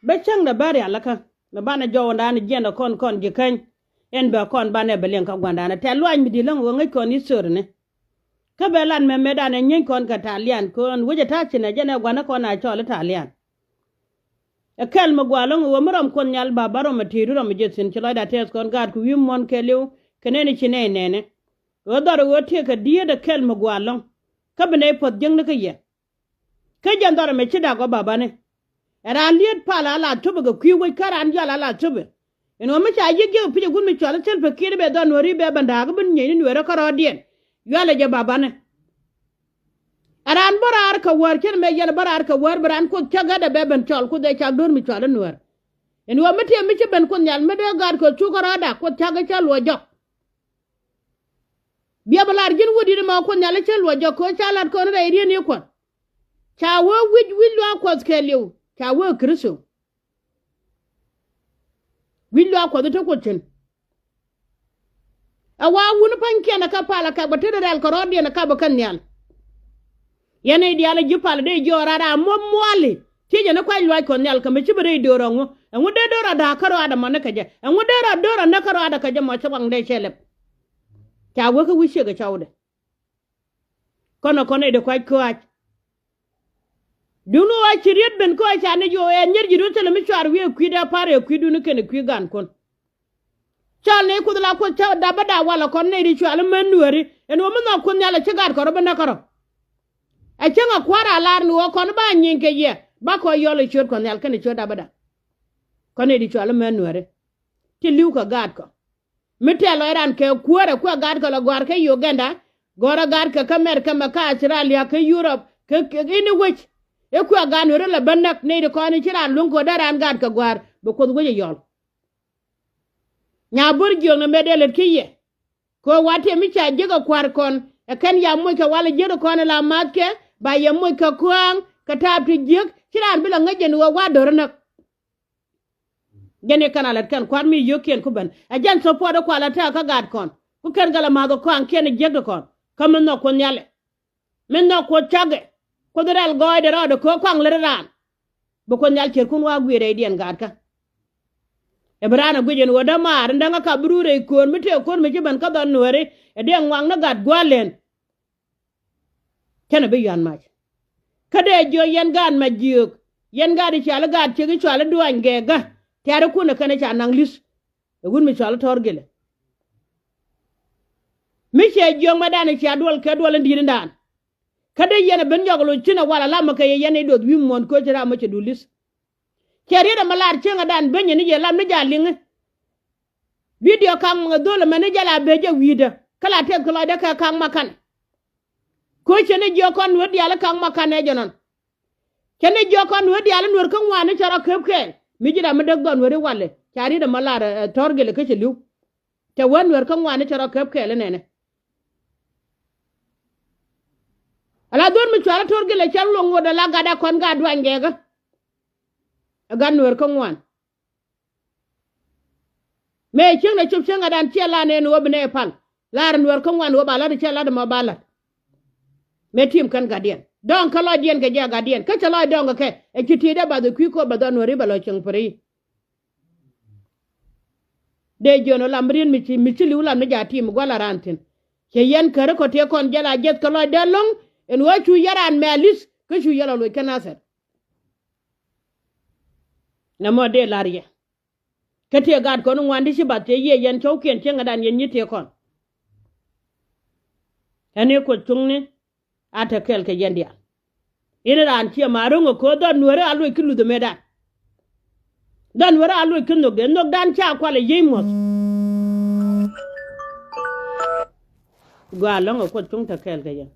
Bɛ cäŋdɛ bä rialikä. Mi banɛ jɔwädan jiɛn ɛ kɔn kɔn ji̱ käny. Ɛn bɛ kɔn banɛ bɛ liɛŋ kä gua̱ndan ɛ tɛ̈th luaac mi di̱t läŋ ɣöö ŋäc kɔn i̱ thörni. Kä bɛ lat mɛmɛdan ɛ nyieeny kɔn kɛ Talian kɔn wec ɛ ta̱a̱ thi̱n ɛ jɛn ɛ gua̱n ɛ kɔn a cɔl i̱ Talian. Ɛ kɛl mi gua̱a̱ läŋ ɣöö mi rɔm Kuoth Nhial ba ba rɔm ɛ ti̱i̱t rɔm ɛ jɛ thi̱n ci lɔcda tɛth kɔn gaat kɛ wi̱i̱ muɔ̱n kɛɛliw kɛ nɛn i̱ ci nɛy nɛnɛ. Ɣöö dhɔr ɣöö tiek kɛ dieet ɛ kɛl mi gua̱a̱ läŋ. Kä bi nɛy puɔ̱th jiäkni kä yɛ. Kä jɛn dhɔr ɛmɛ ci dak ɔ babani. Ɛ raan liet pal ala thop ɛ kɛ kui̱ wec kä raan jɔal ala thop ɛ. Ɛn ɣöö mi ca yiëk jiäk ɛ pi̱c ɛ guut mi cɔal i̱ Salva Kiir bɛ dhɔr Nuääri bɛ ben da̱a̱k i̱ ben nyieyni Nuäärä kä rɔɔdiɛn. Yualɛ jɛ babani. Ɛ raan bä raar kɛ wäär cän mɛ yɛl bä raar kɛ wäär bi raan Kuoth cä gatdɛ bɛ ben cɔl Kuoth ɛ cak do̱r mi cɔal i̱ Nuäär. Ɛn ɣöö mi tiɛm mi ci ben Kuoth Nhial mi dee gaat kɛ thuk kä rɔɔda Kuoth cak i̱ cä luɔc jɔk. Bia bi lar ji̱n wä di̱t ɛmɛ Kuoth Nhial i̱ cä luɔc jɔk kɛ ɣöö ca lat kɔn rɛy ri̱en i̱ Kuɔth. Ca wee wi̱c wi̱c luaak Kuɔth kɛɛliw ca wee Kritho. Wi̱c luaak Kuɔth i̱ te Kuoth cin. Ɛ wa wun pa̱nykiɛn ɛ kɛ pal ɛ kɛ bä tetdɛ rɛl kɛ rɔɔdiɛn ɛ kap ɛ kɛn nhial. Yɛn i̱ diaal ɛ ji̱ pal ɛ dee jiɔɔk rat a muɔ̱p muali. Thiecɛ ni kuac luaac Kuɔth Nhial kɛ mi ci bi rɛy do̱r ɛŋu? Ɛŋu dee do̱r a da̱a̱k kärɔaadɛ mɔ ni kɛ jɛ? Ɛŋu dee rɔ do̱r a näk kärɔaadɛ kɛ jɛ mɔ ci waŋdɛ cɛ lɛp? Ca wek kä wi̱c ciek ɛ cɔwdɛ. Kɔn ɛ kɔn nɛy di kuac kɔac. Duŋni ɣöö ci riet ben kä ɣöö ca nɛy ɣöö ɛ nyier ji̱ duun thilɛ mi cuaar wi̱i̱ ɛ kui̱dɛ pa̱r ɛ kui̱dun kɛnɛ kui̱ gankun. Cɔl nɛy Kuoth la Kuoth cä dapä da walɛ kɔn nɛy di cual i̱ män nuääri ɛn ɣöö mi nhɔk Kuoth Nhial ɛ ci gat kɔn rɔ bi näk kärɔ. Ɛ cäŋ ɛ kua̱r a lar ni ɣöö kɔn ba nyieny kɛ yɛ bakɔ yɔl ɛ ciöt Kuɔth Nhial kɛnɛ ciöt dapä da. Kɔn nɛy di cual i̱ män nuääri ci li̱w kɛ gat kɔ. Mi tɛl lɔc ran kɛ kuäärɛ kuɛ gat kɛ lɔ gɔ̱a̱r kä Uganda, gɔ̱rä gat kɛ kä America mɛ kä Australia kä Europe kä, kä ini wec. I̱ kuɛ gat nueri lɛ bä näk nɛy ti kɔn i̱ ci raan luäŋ kɛ ɣöö dee raan gat kɛ gɔ̱a̱r bi Kuoth wec ɛ yɔl. Nya bo̱r jiöknɛ mëë dee lät kä yɛ. Kɛ ɣöö wa̱t tëë mi ca jiäk ɛ kua̱r kɔn ɛ kɛn ya moc kɛ walɛ jiäk ti kɔn ɛ la ma̱thkɛ ba yɛ moc kɛ kɔ̱a̱ŋ kɛ taap ti jiäk ci raan bi lɛ ŋäc jɛn ɣöö wa̱t do̱r näk. Jɛn i̱ kɛn a lät kɛn kua̱r mi yio̱o̱kiɛn ku ben ɛ jɛn support i̱ kualɛ tɛ̈kä gat kɔn ku kɛn kɛ lɛ ma̱th ɛ kɔaŋkiɛn i̱ jiäk ti kɔn. Kä mi nhɔk Kuoth Nhialɛ, mi nhɔk Kuoth cakɛ, Kuoth rɛl gɔɔydɛ rɔɔdɛ köök kɔaŋ lät raan. Bi Kuoth Nhial ciɛrkun wa̱a̱ guiir rɛydiɛn gaatkä. Ɛ bi raan ɛ guic ɛn ɣöö dämaar in däŋä kap bi ruu rɛy köör mi tëë köör mi ci ben kä dhɔn nuääri ɛ dee ŋuak ni gat gua̱a̱r lɛn. Cänɛ bi yuan mac. Kä dee jiök yɛn gaat mac jiök, yɛn gaat i̱ cɔal i̱ gaat ciek i̱ cɔal i̱ duany gɛɛkä. Tiaarikun ɛ kɛn i̱ ca naŋ li̱th. Ɛ wut mi cɔal i̱ Tɔ̱r Gilɛ. Mi ciɛ jiök mɛ dan i̱ cia duɔl kɛ duɔl in di̱i̱t in daan. Kä dee yɛn ɛ ben yɔk loc thi̱n ɛ wal alamä kɛ yɛ yɛn i̱ duɔth wi̱i̱ muɔ̱ɔ̱n kööc ram mɛ cɛ duut li̱th. Cɛ riet ɛmɛ lar cieŋ ɛ dan ben yɛn i̱ yɛ lam ni ja̱ liŋi. Bidio kaŋ ma dhol ɛmɛni jɛ la bee jɛ wi̱i̱dä kä la tɛth kɛ lɔcdä kɛ kaŋ ma ka̱n. Ko̱ cɛ ni jiɔk kɔn nueer diaal i̱ kaŋ ma ka̱n ɛ jɛ nɔn. Cɛ ni jiɔk kɔn nueer diaal i̱ nueer kä ŋuan i̱ cɛ rɔ kep kɛɛl mi ji̱ ram mi däk dhɔn nueeri walɛ ca riet ɛmɛ lar ɛ Tɔ̱r Gilɛ kä cɛ li̱w. Cɛ wee nueer kä ŋuan i̱ cɛ rɔ kep kɛɛl inɛnɛ. Ala dhol mi cual i̱ Tɔ̱r Gilɛ cɛ luɔ̱ŋ ŋot ala gat ɛ kɔn gat duany gɛɛkä. Ɛ gat nueer kä ŋuan. Mëë cieŋdɛ cop cieŋädan ciɛ la nɛn ɣöö bi nɛy pal. Lar nuɛr kä ŋuan ɣöö ba la̱t cɛ la̱t ɛmɔ ba la̱t. Mëë tim kɛn gatdiɛn dɔ̱ŋ kä lɔcdiɛn kɛ jɛ gatdiɛn kä cɛ lɔc dɔ̱ŋ kɛ kɛ ɛ ci ti̱i̱t ɛ bath ɛ kui̱ ko̱r bɛ dhɔn nuɛri bɛ lɔ cieŋ piri. Dee jiön ɔ lam riet mi ci mi ci li̱w lam ni ja̱ tim gua̱l a raan thi̱n. Cɛ yɛn käri kɔ tëë kɔn jɛ la jiɛth kɛ lɔcdɛ lo̱ŋ ɛn ɣöö cu yɛ raan mɛ a li̱th kä cu yɛ lɔ loc kä Nathɛr. Nɛ mɔ dee la̱r yɛ. Kä tëë gaat kɔn ŋuan ti ci bath tëë yiëë yɛn cɔwkiɛn cieŋädan yɛn nyi tëë kɔn. Ɛn i̱ Kuoth cuŋni a te kɛɛl kɛ yɛn diaal. In raan ciɛ ma ro̱ŋ ɛ köö dhɔn nueeri a luɔc ki luth ɛ mëëdan. Dhɔn nueeri a luɔc ki nhökdɛ nhökdan ca kual ɛ yiey muɔ̱th. Gɔaa läŋ ɛ Kuoth cuŋ te kɛɛl kɛ yɛn.